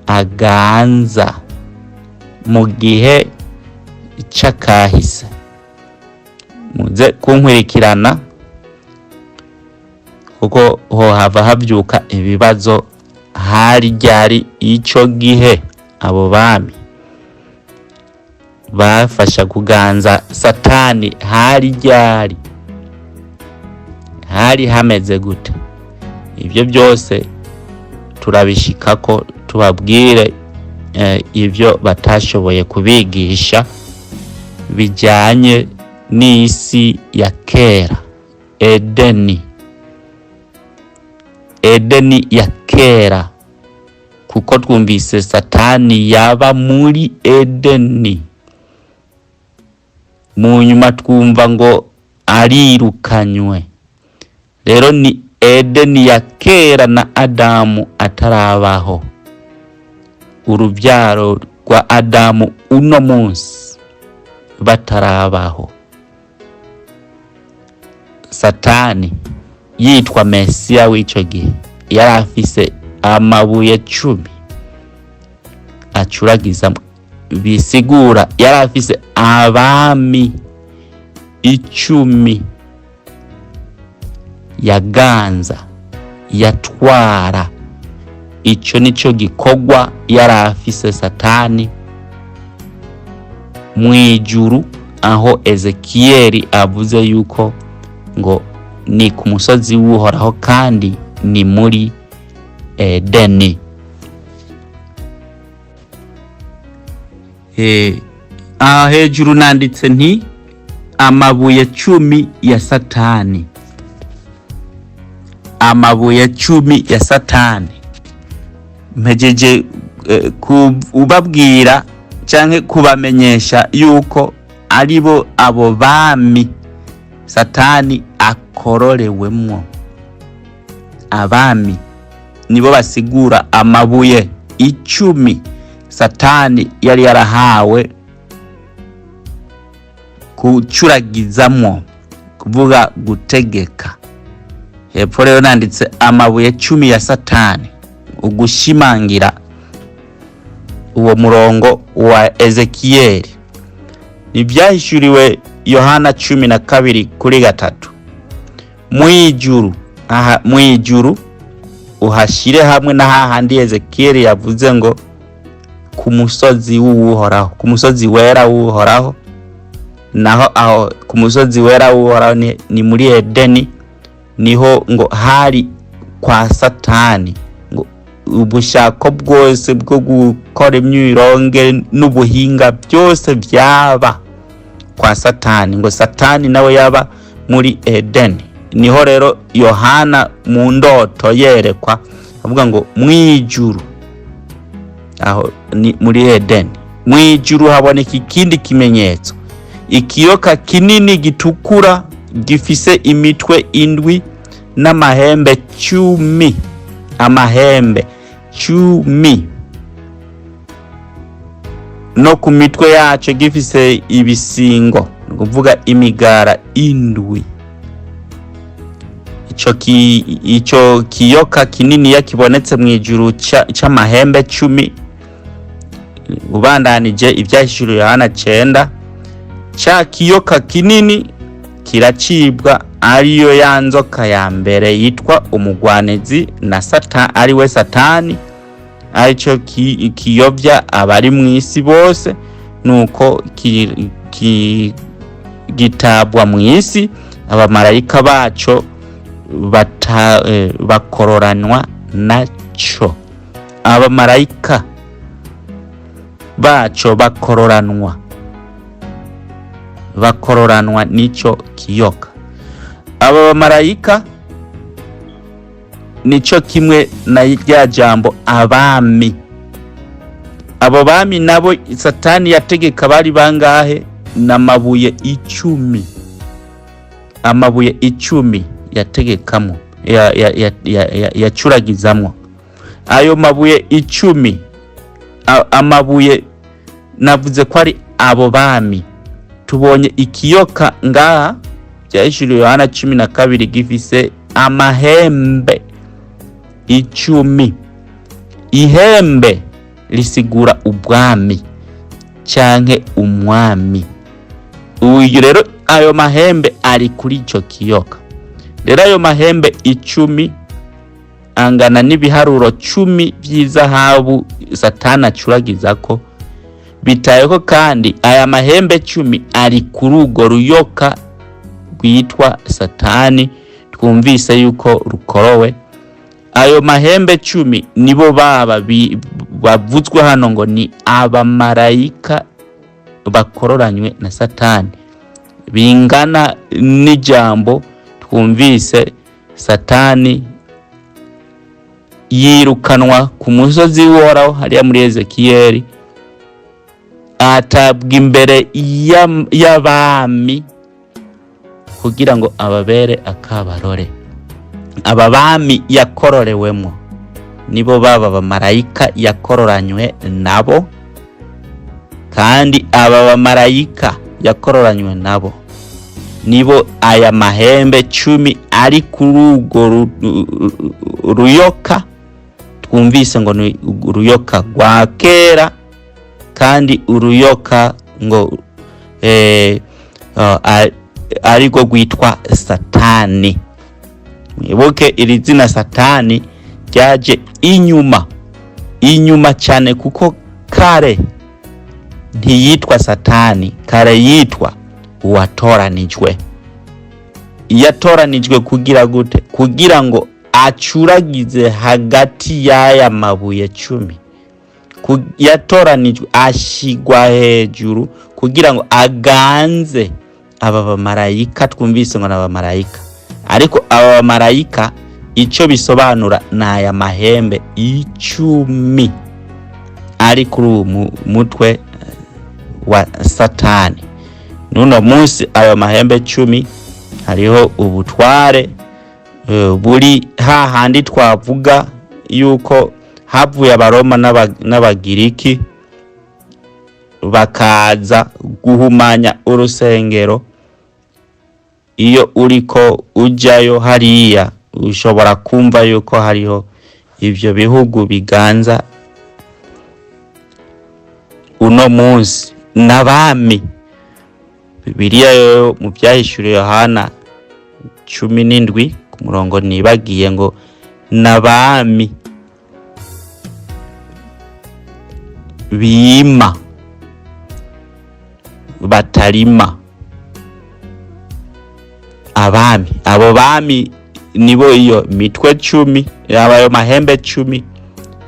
aganza mu gihe c'akahise. Muze kunkurikirana kuko hohava havyuka ibibazo hari ryari ico gihe abo bami bafasha kuganza Satani, hari ryari, hari hameze gute? Ivyo byose turabishikako tubabwire ivyo batashoboye kubigisha bijanye n'isi ya kera, Edeni, Edeni ya kera, kuko twumvise Satani yaba muri Edeni, mu nyuma twumva ngo arirukanywe. Rero ni Edeni ya kera na Adamu atarabaho, urubyaro rwa Adamu uno munsi batarabaho. Satani yitwa Mesiya w'ico gihe yari afise amabuye 10 acuragiza, bisigura yari afise abami 10 yaganza, yatwara. Ico nico gikorwa yari afise Satani mwijuru, aho Ezekiyeli avuze yuko ngo ni ku musozi w'Uhoraho kandi ni muri Edeni. Aha hejuru nanditse nti amabuye 10 ya Satani, amabuye 10 ya Satani. Mpejeje kubabwira canke kubamenyesha yuko aribo abo bami Satani akororewemwo. Abami nibo basigura amabuye 10 Satani yari yarahawe kucuragizamwo, kuvuga gutegeka. Hepfo rero nanditse amabuye 10 ya Satani, ugushimangira uwo murongo wa Ezekiyeli. Nivyahishuriwe Yohana 12:3. Mwijuru, aha mwijuru uhashire hamwe na hahandi Ezekiyeli yavuze ngo ku musozi w'Uhoraho, ku musozi wera w'Uhoraho. Naho aho ku musozi wera w'Uhoraho ni muri Edeni, niho ngo hari kwa Satani, ngo ubushako bwose bwo gukora imyironge n'ubuhinga byose byaba kwa Satani, ngo Satani nawe yaba muri Edeni. Niho rero Yohana mu ndoto yerekwa avuga ngo mwijuru, aho ni muri Edeni, mwijuru haboneka ikindi kimenyetso, ikiyoka kinini gitukura gifise imitwe 7 n'amahembe 10, amahembe 10, no ku mitwe yaco gifise ibisingo, kuvuga imigara 7. Ico kiyoka kinini yakibonetse mwijuru c'amahembe 10, ubandanije ivyahishuriwe Yohana 9, ca kiyoka kinini kiracibwa, ariyo ya nzoka ya mbere yitwa umugwanizi na Satani, ariwe Satani, arico kiyovya abari mw'isi bose. Nuko Gitabwa mu isi, abamarayika baco bakororanwa naco. Abamarayika baco bakororanwa n'ico kiyoka. Aba bamarayika nico kimwe na rya jambo abami. Abo bami nabo Satani yategeka bari bangahe? N'amabuye 10, amabuye 10 yategekamo, yacuragizamwo. Ayo mabuye 10, amabuye navuze ko ari abo bami. Tubonye ikiyoka ngaha, Byahishuriwe Yohana 12, gifise amahembe 10. Ihembe risigura ubwami canke umwami. Uyu rero, ayo mahembe ari kuri ico kiyoka. Rero ayo mahembe 10 angana n'ibiharuro 10 vy'izahabu Satani acuragizako. Bitayeko kandi aya mahembe 10 ari kuri urwo ruyoka rwitwa Satani, twumvise yuko rukorowe. Ayo mahembe 10 nibo baba bavuzwe hano ngo ni abamarayika bakororanywe na Satani, bingana n'ijambo twumvise Satani yirukanwa ku musozi w'Uhoraho hariya muri Ezekiyeli, atabwa imbere y'abami kugira ngo ababere akabarore. Aba bami yakororewemo nibo baba bamarayika yakororanywe nabo, kandi aba bamarayika yakororanywe nabo nibo aya mahembe 10 ari kuri urwo ruyoka twumvise ngo ni uruyoka rwa kera, kandi uruyoka ngo arirwo rwitwa Satani. Mwibuke iri zina Satani ryaje inyuma inyuma cyane, kuko kare ntiyitwa Satani, kare yitwa uwatoranijwe. Yatoranijwe kugira gute? Kugira ngo acuragize hagati y'aya mabuye 10. Yatoranijwe ashigwa hejuru kugira ngo aganze aba bamarayika twumvise ngo n'abamarayika. Ariko aba bamarayika icyo bisobanura ni aya mahembe 10 ari kuri uwo mutwe wa Satani. N'uno munsi ayo mahembe 10 hariho ubutware buri hahandi twavuga yuko havuye Abaroma n'Abagiriki bakaza guhumanya urusengero. Iyo uriko ujyayo hariya ushobora kumva yuko hariho ivyo bihugu biganza uno munsi n'abami. Bibiliya yo mu Byahishuriwe Yohana 17 ku murongo nibagiye ngo n'abami bima batarima. Abami, abo bami nibo iyo mitwe 10, ayo mahembe 10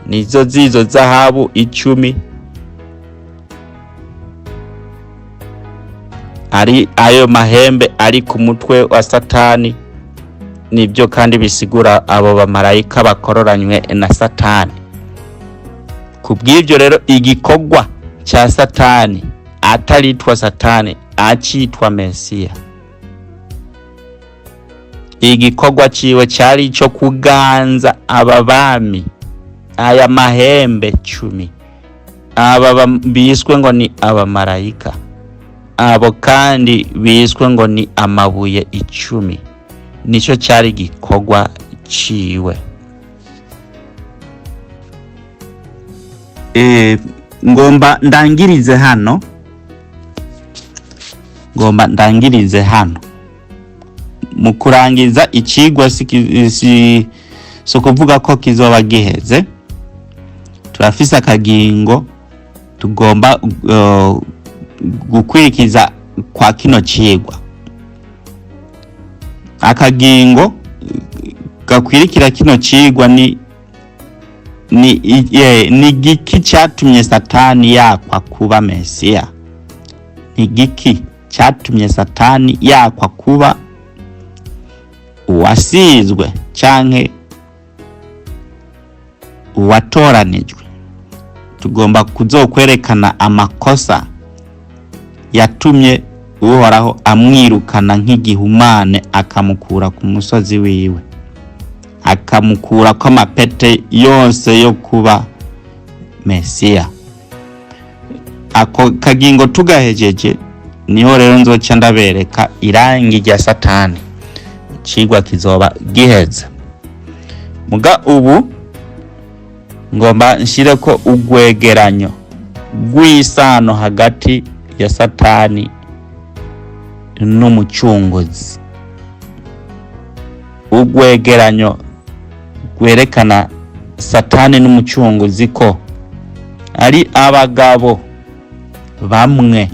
nizo zizo zahabu 10, ari ayo mahembe ari ku mutwe wa Satani. Nibyo kandi bisigura abo bamarayika bakororanywe na Satani. Kubw'ibyo rero igikorwa cya Satani ataritwa Satani, acitwa Mesiya, igikorwa ciwe cyari ico kuganza aba bami, aya mahembe 10, aba biswe ngo ni abamarayika, abo kandi biswe ngo ni amabuye 10. Nico cyari igikorwa ciwe. Ngomba ndangirize hano, ngomba ndangirize hano. Mu kurangiza icigwa si ukuvuga ko kizoba giheze. Turafise akagingo tugomba gukurikiza. kwa kino cigwa. Akagingo gakwirikira kino cigwa ni giki cyatumye Satani yakwa kuba Mesiya? Ni giki cyatumye Satani yakwa kuba uwasizwe canke uwatoranijwe? Tugomba kuzokwerekana amakosa yatumye Uhoraho amwirukana nk'igihumane, akamukura ku musozi wiwe, akamukura ko amapete yose yo kuba Mesiya. Ako kagingo tugahejeje, niho rero nzoca ndabereka irangi rya Satani, icigwa kizoba giheze. Muga ubu ngomba nshireko ugwegeranyo rw'isano hagati ya Satani n'Umucunguzi, ugwegeranyo rwerekana Satani n'Umucunguzi ko ari abagabo bamwe,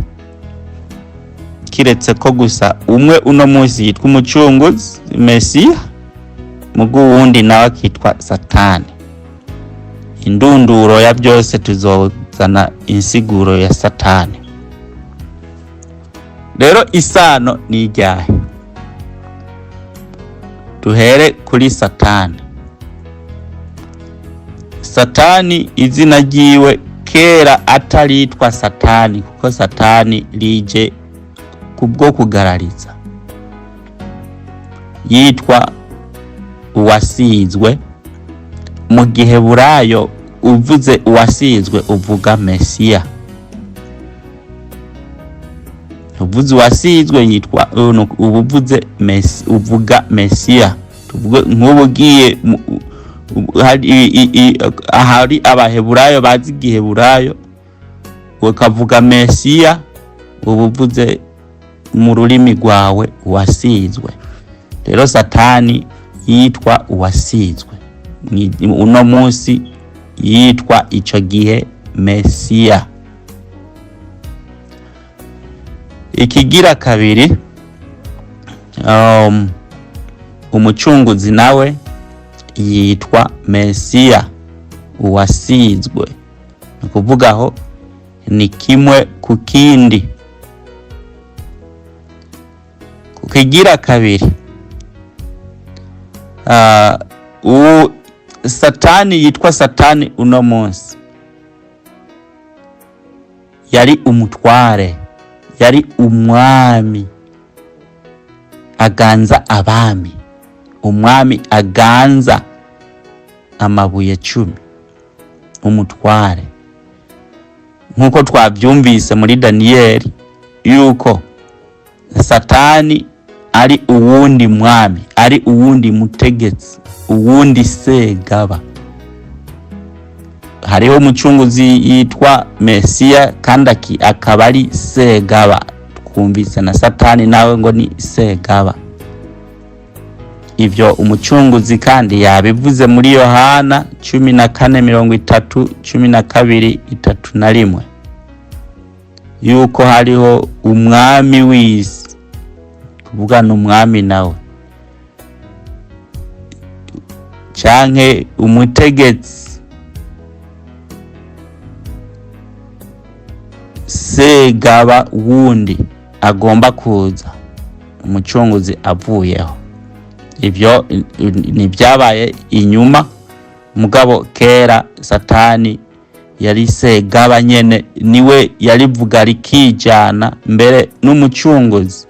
kiretse ko gusa umwe uno munsi yitwa Umucunguzi Mesiya, mugu uwundi nawe akitwa Satani. Indunduro ya byose tuzozana insiguro ya Satani. Rero isano ni iryahe? Duhere kuri Satani. Satani izina ryiwe kera ataritwa Satani, kuko Satani rije kubwo kugarariza, yitwa uwasizwe. Mu Giheburayo uvuze uwasizwe uvuga Mesiya. Uvuze uwasizwe yitwa ubuvuze Mesi, uvuga Mesiya. Tuvuge nk'ubu ugiye ahari Abaheburayo bazi Igiheburayo, ukavuga Mesiya, ubuvuze mu rurimi rwawe uwasizwe. Rero Satani yitwa uwasizwe, uno munsi yitwa ico gihe Mesiya. Ikigira kabiri, Umucunguzi nawe yitwa Mesiya uwasizwe, ni ukuvuga aho ni kimwe ku kindi. Kukigira kabiri, Satani yitwa Satani uno munsi yari umutware, yari umwami aganza abami, umwami aganza amabuye 10, umutware. Nkuko twabyumvise muri Daniyeli yuko Satani ari uwundi mwami, ari uwundi mutegetsi, uwundi segaba. Hariho Umucunguzi yitwa Mesiya kandi akaba ari segaba. Twumvise na Satani nawe ngo ni segaba. Ivyo Umucunguzi kandi yabivuze muri Yohana 14:30, 12:31, yuko hariho umwami w'isi, kuvuga ni umwami nawe canke umutegetsi segaba wundi agomba kuza Umucunguzi avuyeho. Ivyo ni byabaye inyuma, mugabo kera Satani yari segaba nyene, niwe yarivuga rikijana, mbere n'Umucunguzi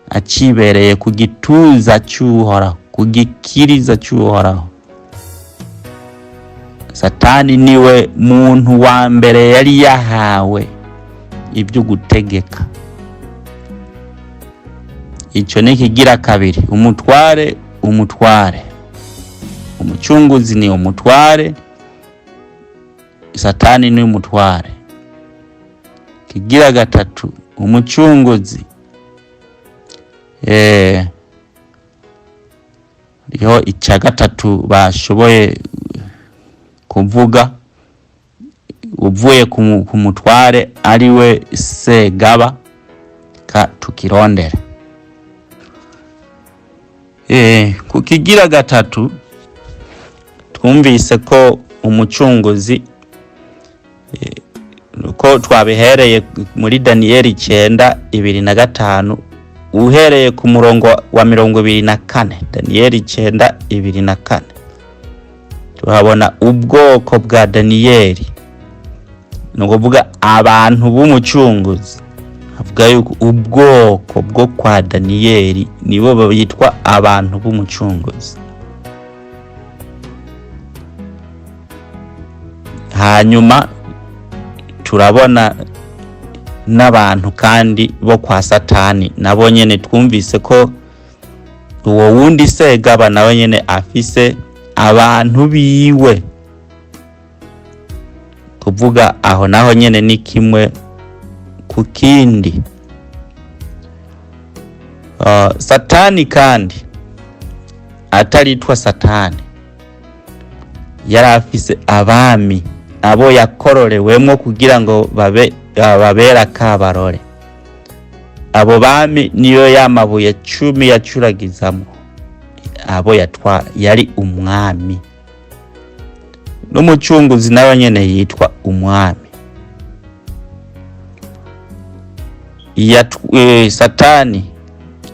acibereye ku gituza cy'Uhoraho, ku gikiriza cy'Uhoraho. Satani niwe muntu wa mbere yari yahawe ibyo gutegeka. Ico ni kigira kabiri, umutware, umutware. Umucunguzi ni umutware, Satani ni umutware. Kigira gatatu, Umucunguzi riho icya gatatu bashoboye kuvuga, uvuye ku mutware ariwe segaba. Tukirondere. Ku kigira gatatu, twumvise ko umucunguzi, ko twabihereye muri Daniyeli 9:25, uhereye ku murongo wa 24. Daniyeli 9:24, tuhabona ubwoko bwa Daniyeli, ni ukuvuga abantu b'umucunguzi. Avuga yuko ubwoko bwo kwa Daniyeli nibo bitwa abantu b'umucunguzi. Hanyuma turabona n'abantu kandi bo kwa Satani, nabo nyene twumvise ko uwo wundi segaba nawe nyene afise abantu biwe. Kuvuga aho naho nyene ni kimwe ku kindi. Satani kandi ataritwa Satani yari afise abami abo yakororewemwo kugira ngo babe babera kabarore. Abo bami niyo yamabuye 10 yacuragizamwo abo yatwara, yari umwami. N'umucunguzi nawe nyene yitwa umwami. Satani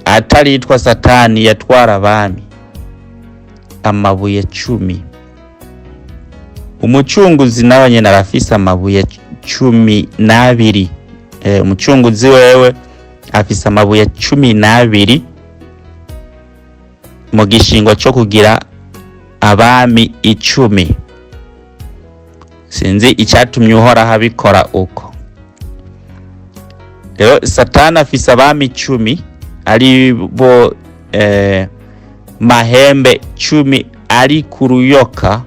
ataritwa Satani yatwara abami amabuye 10. Umucunguzi nawe nyene arafise amabuye 12. Umucunguzi wewe afise amabuye 12 mu gishingo cyo kugira abami 10. Sinzi icyatumye Uhoraho abikora uko. Rero Satani afise abami 10 ari bo mahembe 10 ari ku ruyoka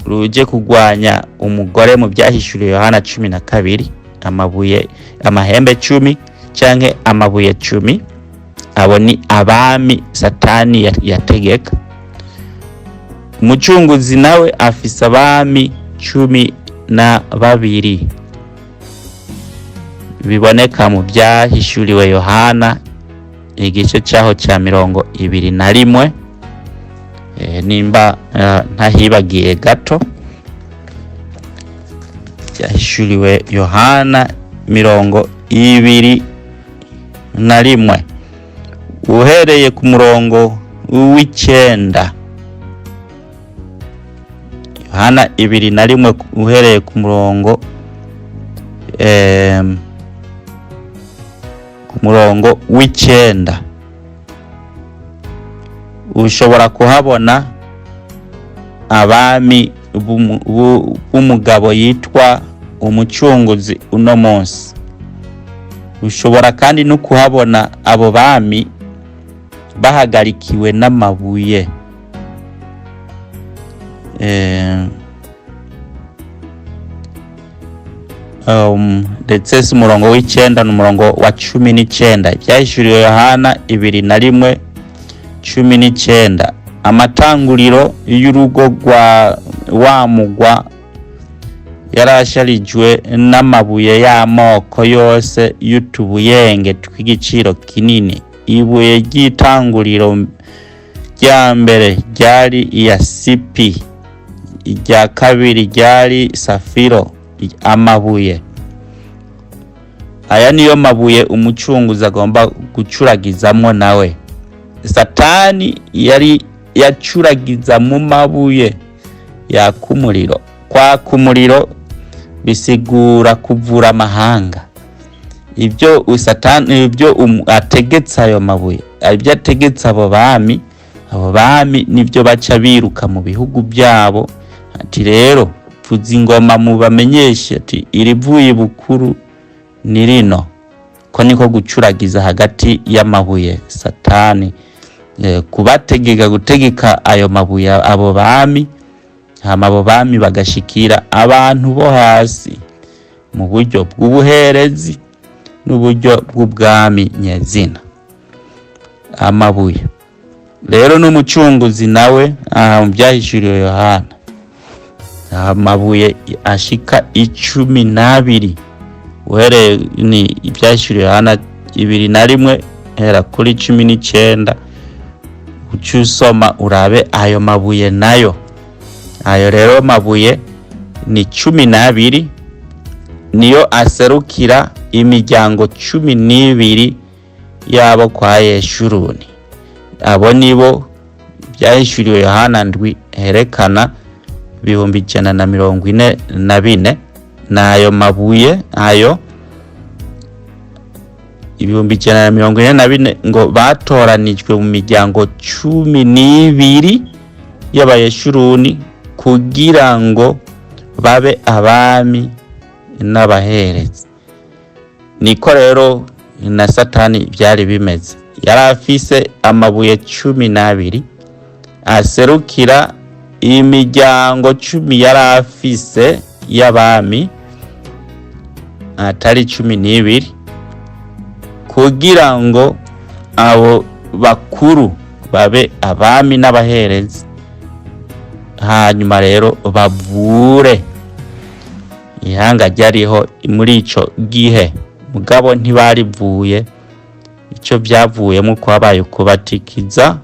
ruje kugwanya umugore mu byahishuriwe Yohana 12. Amabuye amahembe 10 canke amabuye 10, abo ni abami Satani yategeka. Umucunguzi nawe afise abami 12 biboneka mu byahishuriwe Yohana igice cyaho cya 21. Nimba ntahibagiye gato, byahishuriwe Yohana 21 uhereye ku murongo w'9. Yohana 21 uhereye ku murongo 9, ushobora kuhabona abami b'umugabo yitwa umucunguzi uno munsi. Ushobora kandi no kuhabona abo bami bahagarikiwe n'amabuye. Ndetse si umurongo w'9, ni umurongo wa 19. Ibyahishuriwe Yohana 21:19. Amatanguriro y'urugo rwa wa mugwa yarasharijwe n'amabuye y'amoko yose y'utubuyenge tw'igiciro kinini. Ibuye ry'itanguriro rya mbere ryari iyasipi, irya kabiri ryari safiro. Amabuye aya niyo mabuye umucunguzi agomba gucuragizamwo nawe. Satani yari yacuragiza mu mabuye yaka umuriro. Kwaka umuriro bisigura kuvura amahanga. Ibyo Satani, ibyo ategetse ayo mabuye, ibyo ategetse abo bami, abo bami nibyo baca biruka mu bihugu byabo. Ati rero vuza ingoma mubamenyeshe ati irivuye bukuru ni rino. Ko niko gucuragiza hagati y'amabuye Satani, kubategeka gutegeka ayo mabuye abo bami, hama abo bami bagashikira abantu bo hasi mu buryo bw'ubuherezi n'uburyo bw'ubwami nyezina. Amabuye rero n'umucunguzi nawe aha mu byahishuriwe Yohana amabuye ashika 12, uhereye ni ibyahishuriwe Yohana 21 hera kuri 19, uce usoma urabe ayo mabuye nayo. Ayo rero mabuye ni 12, niyo aserukira imiryango 12 yabo kwa Yeshuruni. Abo nibo byahishuriwe Yohana 7 herekana 144,000. N'ayo mabuye ayo 144,000 ngo batoranijwe mu miryango 12 y'Abayeshuruni kugira ngo babe abami n'abaherezi. Niko rero na Satani byari bimeze, yari afise amabuye 12 aserukira imiryango 10 yari afise y'abami atari 12, kugira ngo abo bakuru babe abami n'abaherezi, hanyuma rero bavure ihanga ryariho muri ico gihe. Mugabo ntibarivuye, ico byavuyemo kwabaye kubatikiza.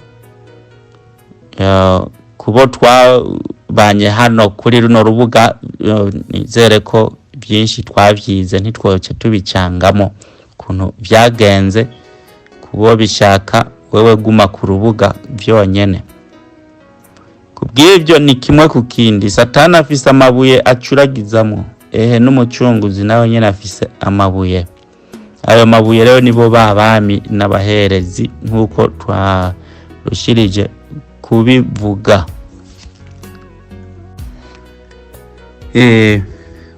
Kubo twabanye hano kuri runo rubuga, nizere ko byinshi twabyize, ntitwoce tubicangamo ukuntu byagenze. Kubo bishaka, wewe guma ku rubuga byonyene. Kubw'ibyo ni kimwe ku kindi, Satani afise amabuye acuragizamo, ehe n'umucunguzi nawe nyene afise amabuye. Ayo mabuye rero nibo babami n'abaherezi, nk'uko twarushirije kubivuga.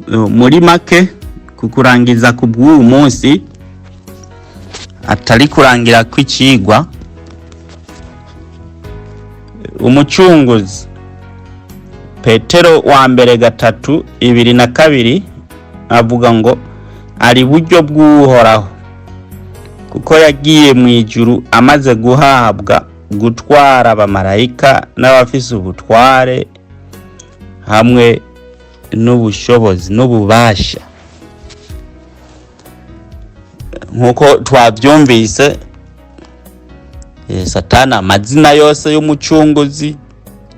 Muri make, kukurangiza ku bw'uyu munsi atari kurangira kw'icigwa, umucunguzi Petero wa mbere 3:22 avuga ngo ari buryo bw'Uhoraho, kuko yagiye mu ijuru amaze guhabwa gutwara abamarayika n'abafise ubutware hamwe n'ubushobozi n'ububasha. Nk'uko twabyumvise, Satani amazina yose y'umucunguzi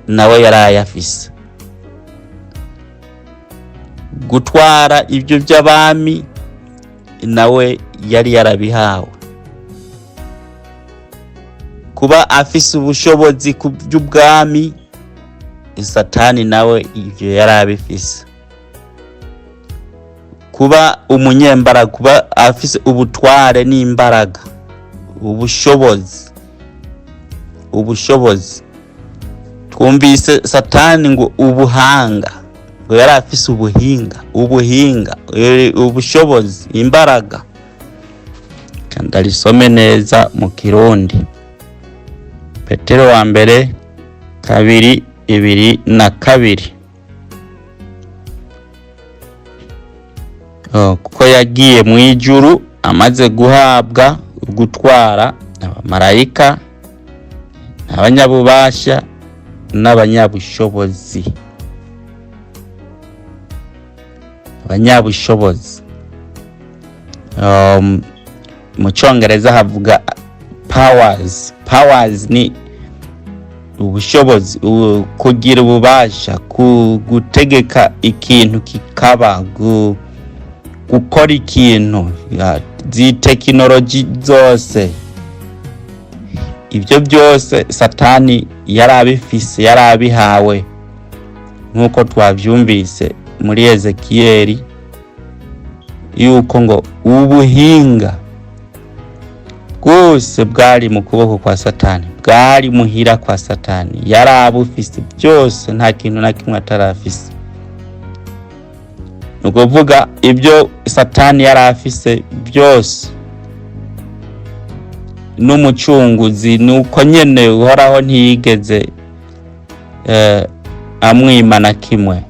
nawe yari ayafise. Gutwara ibyo by'abami nawe yari yarabihawe. Kuba afise ubushobozi ku by'ubwami, Satani nawe ibyo yari abifise. Kuba umunyembaraga, kuba afise ubutware n'imbaraga, ubushobozi. Twumvise Satani ngo ubuhanga, ngo yari afise ubuhinga, ubushobozi, imbaraga. Ndarisome neza mu Kirundi. Petero wa mbere 2:22. Kuko yagiye mu ijuru amaze guhabwa gutwara abamarayika, abanyabubasha n'abanyabushobozi. Abanyabushobozi. Mu Congereza havuga powers. Powers ni ubushobozi, kugira ububasha, gutegeka ikintu kikaba, gukora ikintu, zitekinoloji zose. Ibyo byose Satani yarabifise, yarabihawe, nk'uko twavyumvise muri Ezekiyeli, yuko ngo ubuhinga bwose bwari mu kuboko kwa Satani, bwari muhira kwa Satani, yarabufise byose, nta kintu na kimwe atarafise. Ni ukuvuga ibyo Satani yarafise byose n'umucunguzi nuko nyene Uhoraho ntiyigeze amwima na kimwe.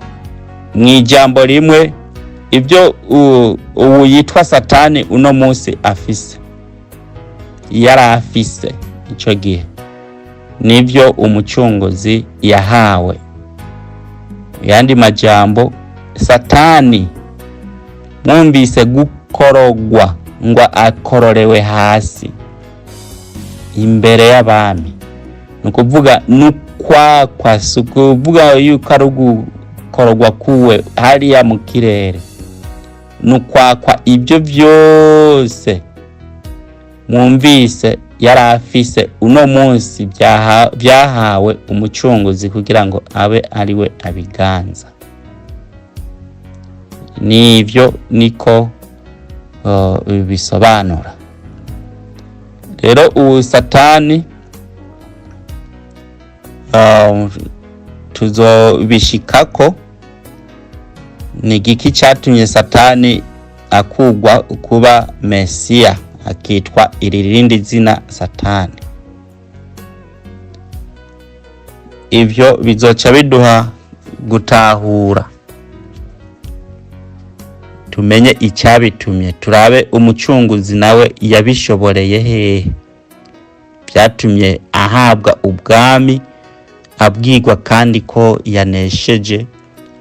Mu ijambo rimwe, ibyo ubu yitwa Satani uno munsi afise, yarafise ico gihe, nibyo umucunguzi yahawe. Yandi majambo, Satani mwumvise gukorogwa Ngo akororewe hasi imbere y'abami, ni ukuvuga n'ukwakwa, si ukuvuga yuko ari ugukororwa kuwe hariya mu kirere, ni ukwakwa ibyo byose mwumvise yari afise uno munsi byahawe umucunguzi kugira ngo abe ari we abiganza. Nivyo niko bisobanura. Rero ubu Satani tuzobishikako. Ni igiki catumye Satani akugwa kuba Mesiya, akitwa iri rindi zina Satani? Ivyo bizoca biduha gutahura, tumenye icyabitumye, turabe umucunguzi nawe yabishoboreye hehe byatumye ahabwa ubwami, abwirwa kandi ko yanesheje,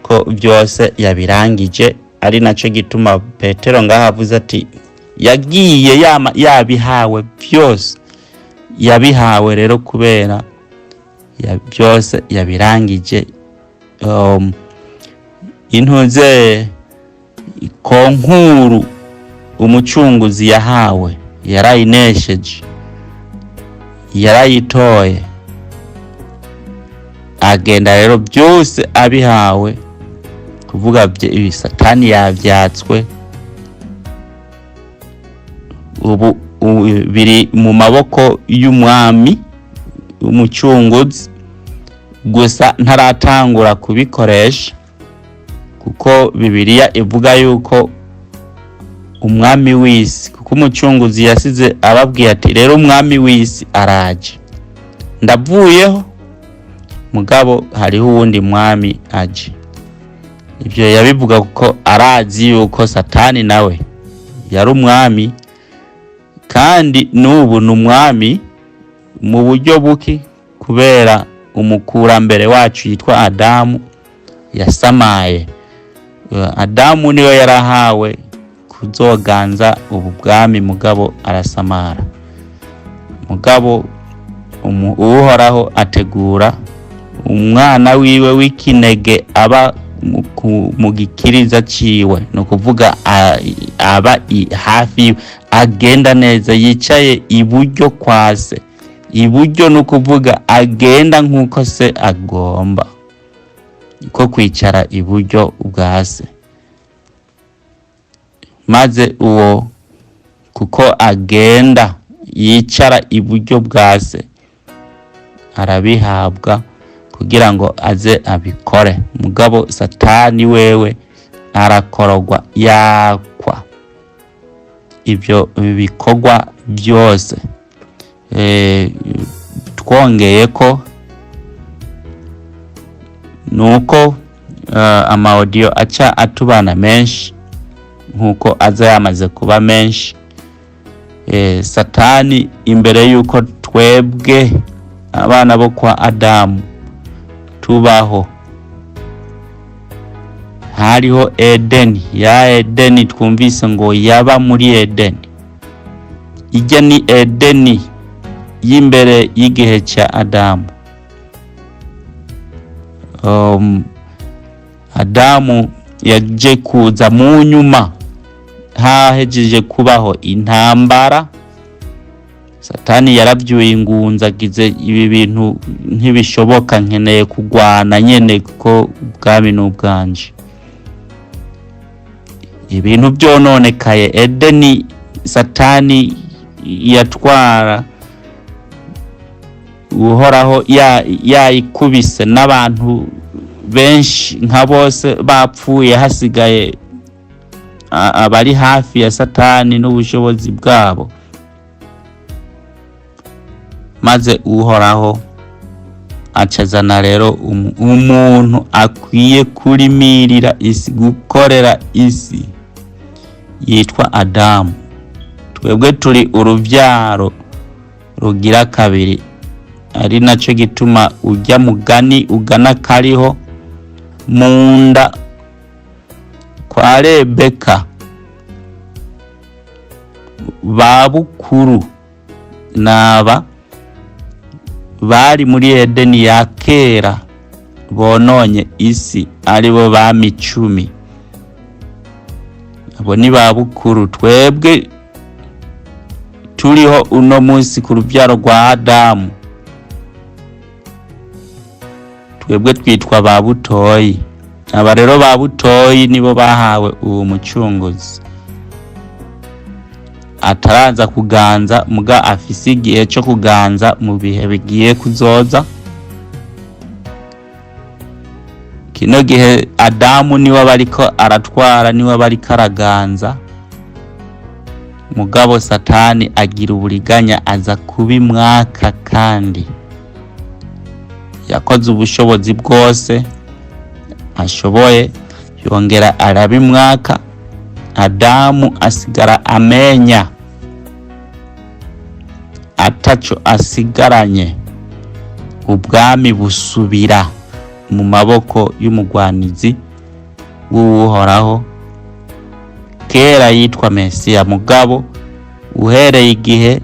ko byose yabirangije. Ari nacyo gituma Petero ngaho avuze ati yagiye yama yabihawe byose. Yabihawe rero kubera byose yabirangije. Intuze konkuru umucunguzi yahawe, yarayinesheje, yarayitoye, agenda rero byose abihawe, kuvuga ibi Satani yavyatswe, ubu biri mu maboko y'umwami umucunguzi. Gusa ntaratangura kubikoresha, kuko Bibiliya ivuga yuko umwami w'isi, kuko umucunguzi yasize ababwiye ati rero umwami w'isi araje, ndavuyeho, mugabo hariho uwundi mwami aje. Ibyo yabivuga kuko arazi yuko Satani nawe yari umwami, kandi n'ubu ni umwami mu buryo buki, kubera umukurambere wacu yitwa Adamu yasamaye. Adamu niwe yarahawe kuzoganza ubu bwami, mugabo arasamara. Mugabo Uhoraho ategura umwana wiwe w'ikinege aba mu gikiriza ciwe, ni ukuvuga aba hafi yiwe, agenda neza, yicaye iburyo kwa se. Iburyo ni ukuvuga agenda nk'uko se agomba ko kwicara iburyo bwa se. Maze uwo kuko agenda yicara iburyo bwa se, arabihabwa kugira ngo aze abikore. Mugabo Satani wewe arakorogwa, yakwa ibyo bikorwa byose. Twongeye ko nuko ama audio aca atubana menshi nkuko aza yamaze kuba menshi. Satani imbere yuko twebwe abana bo kwa Adamu tubaho, hariho Edeni. Ya Edeni twumvise ngo yaba muri Edeni, ijya ni Edeni y'imbere y'igihe cya Adamu. Adamu yaje kuza mu nyuma, hahejeje kubaho intambara. Satani yarabyuye ingunza, agize ibi bintu ntibishoboka, nkeneye kugwana nyene kuko ubwami ni ubwanje. Ibintu byononekaye, Edeni Satani yatwara, Uhoraho yayikubise n'abantu benshi nka bose bapfuye, hasigaye abari hafi ya Satani n'ubushobozi bwabo. Maze Uhoraho acazana rero umuntu akwiye kurimirira isi, gukorera isi, yitwa Adamu. Twebwe turi uruvyaro rugira kabiri, ari naco gituma ujya mugani ugana kariho munda kwa Rebeka. Ba bukuru naba bari muri Edeni ya kera bononye isi, aribo bami 10. Abo ni ba bukuru. Twebwe turiho uno munsi ku rubyaro rwa Adamu, twebwe twitwa ba butoyi. Aba rero ba butoyi nibo bahawe uwo mucunguzi ataraza kuganza, muga afise igihe cyo kuganza mu bihe bigiye kuzoza. Kino gihe Adamu niwe aba ariko aratwara, niwe aba ariko araganza, mugabo Satani agira uburiganya aza kubimwaka, kandi yakoze ubushobozi bwose ashoboye, yongera arabimwaka. Adamu asigara amenya ataco asigaranye, ubwami busubira mu maboko y'umugwanizi w'Uhoraho, kera yitwa Mesiya. Mugabo uhereye igihe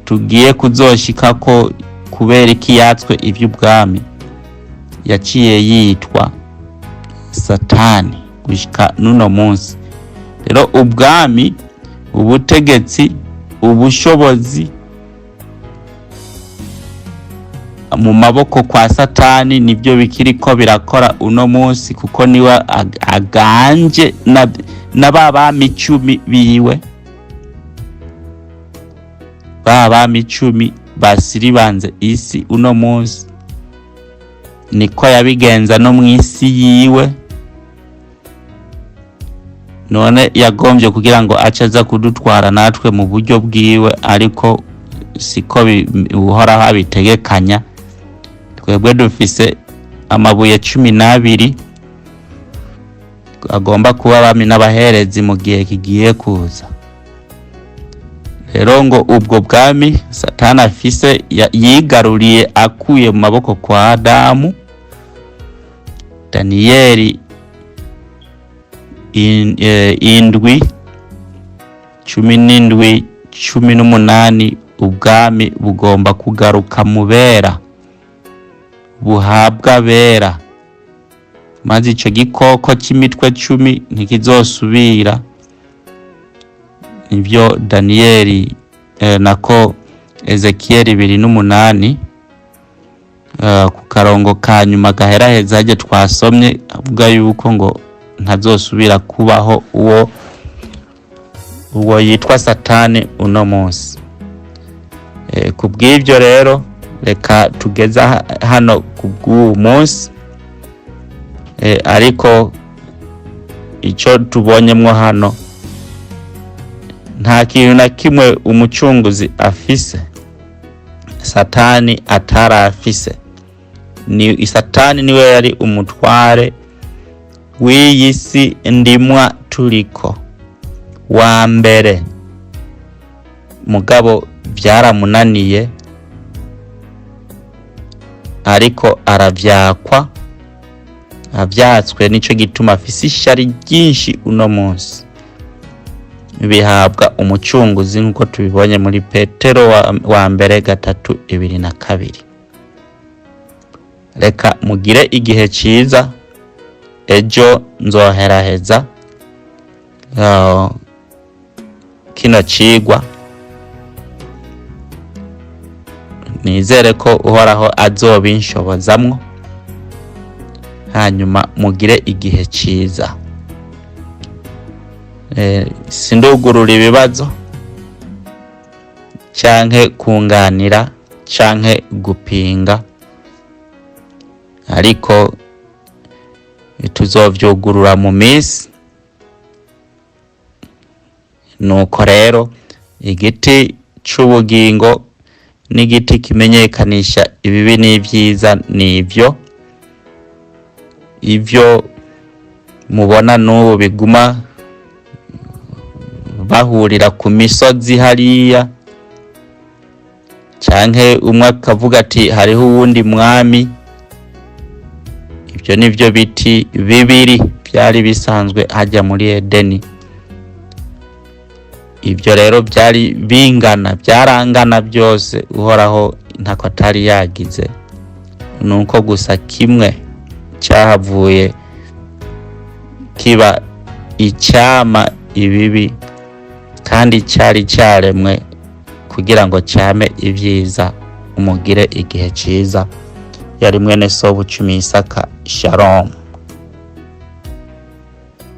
tugiye kuzoshika ko kubera iki yatswe ivy'ubwami, yaciye yitwa Satani gushika nuno munsi. Rero ubwami, ubutegetsi, ubushobozi mu maboko kwa Satani nibyo bikiriko birakora uno munsi, kuko niwe aganje na ba bami 10 biwe, ba bami 10 basiribanze isi uno munsi. Niko yabigenza no mw'isi yiwe. None yagombye kugira ngo ace aza kudutwara natwe mu buryo bwiwe, ariko siko Uhoraho abitegekanya. Twebwe dufise amabuye 12 agomba kuba abami n'abaherezi mu gihe kigiye kuza. Rero ngo ubwo bwami Satani afise yigaruriye akuye mu maboko kwa Adamu, Daniyeli 7 17 18, ubwami bugomba kugaruka mu bera, buhabwa bera, maze ico gikoko cy'imitwe 10 ntikizosubira. Nivyo Daniyeli nako Ezekieli 28, ku karongo ka nyuma gaheraheza haje twasomye, avuga yuko ngo ntazosubira kubaho uwo yitwa Satani uno munsi. Kubw'ibyo rero reka tugeza hano kubw'uwu munsi, ariko ico tubonyemwo hano, nta kintu na kimwe umucunguzi afise Satani atarafise. Ni Satani niwe yari umutware w'iyi si ndimwa turiko wa mbere, mugabo byaramunaniye, ariko aravyakwa, avyatswe. Nico gituma afise ishari ryinshi uno munsi. Bihabwa umucunguzi nk'uko tubibonye muri Petero wa mbere 3 2. Reka mugire igihe ciza, ejo nzoheraheza kino cigwa. Nizere ko Uhoraho azobinshobozamwo, hanyuma mugire igihe ciza. Sindugurura ibibazo canke kunganira canke gupinga, ariko tuzovyugurura mu minsi. Nuko rero igiti c'ubugingo n'igiti kimenyekanisha ibibi n'ivyiza nivyo ivyo mubona n'ubu biguma bahurira ku misozi hariya, canke umwe akavuga ati hariho uwundi mwami. Ivyo nivyo biti bibiri byari bisanzwe hajya muri Edeni. Ibyo rero byari bingana, byarangana byose. Uhoraho ntako atari yagize, nuko gusa kimwe cyahavuye kiba icyama ibibi, kandi cyari cyaremwe kugira ngo cyame ibyiza. Umugire igihe cyiza. Yari mwene so Bucumi Isaka. Shalom.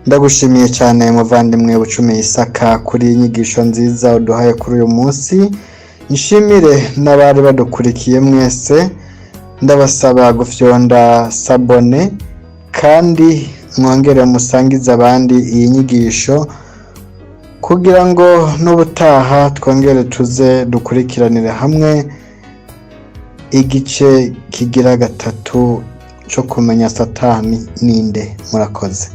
Ndagushimiye cyane, muvandimwe Bucumi Isaka, kuri iyi nyigisho nziza uduhaye kuri uyu munsi. Nshimire n'abari badukurikiye mwese. Ndabasaba gufyonda s'abonner, kandi mwongere musangize abandi iyi nyigisho, kugira ngo n'ubutaha twongere tuze dukurikiranire hamwe igice kigira gatatu cyo kumenya Satani ninde. Murakoze.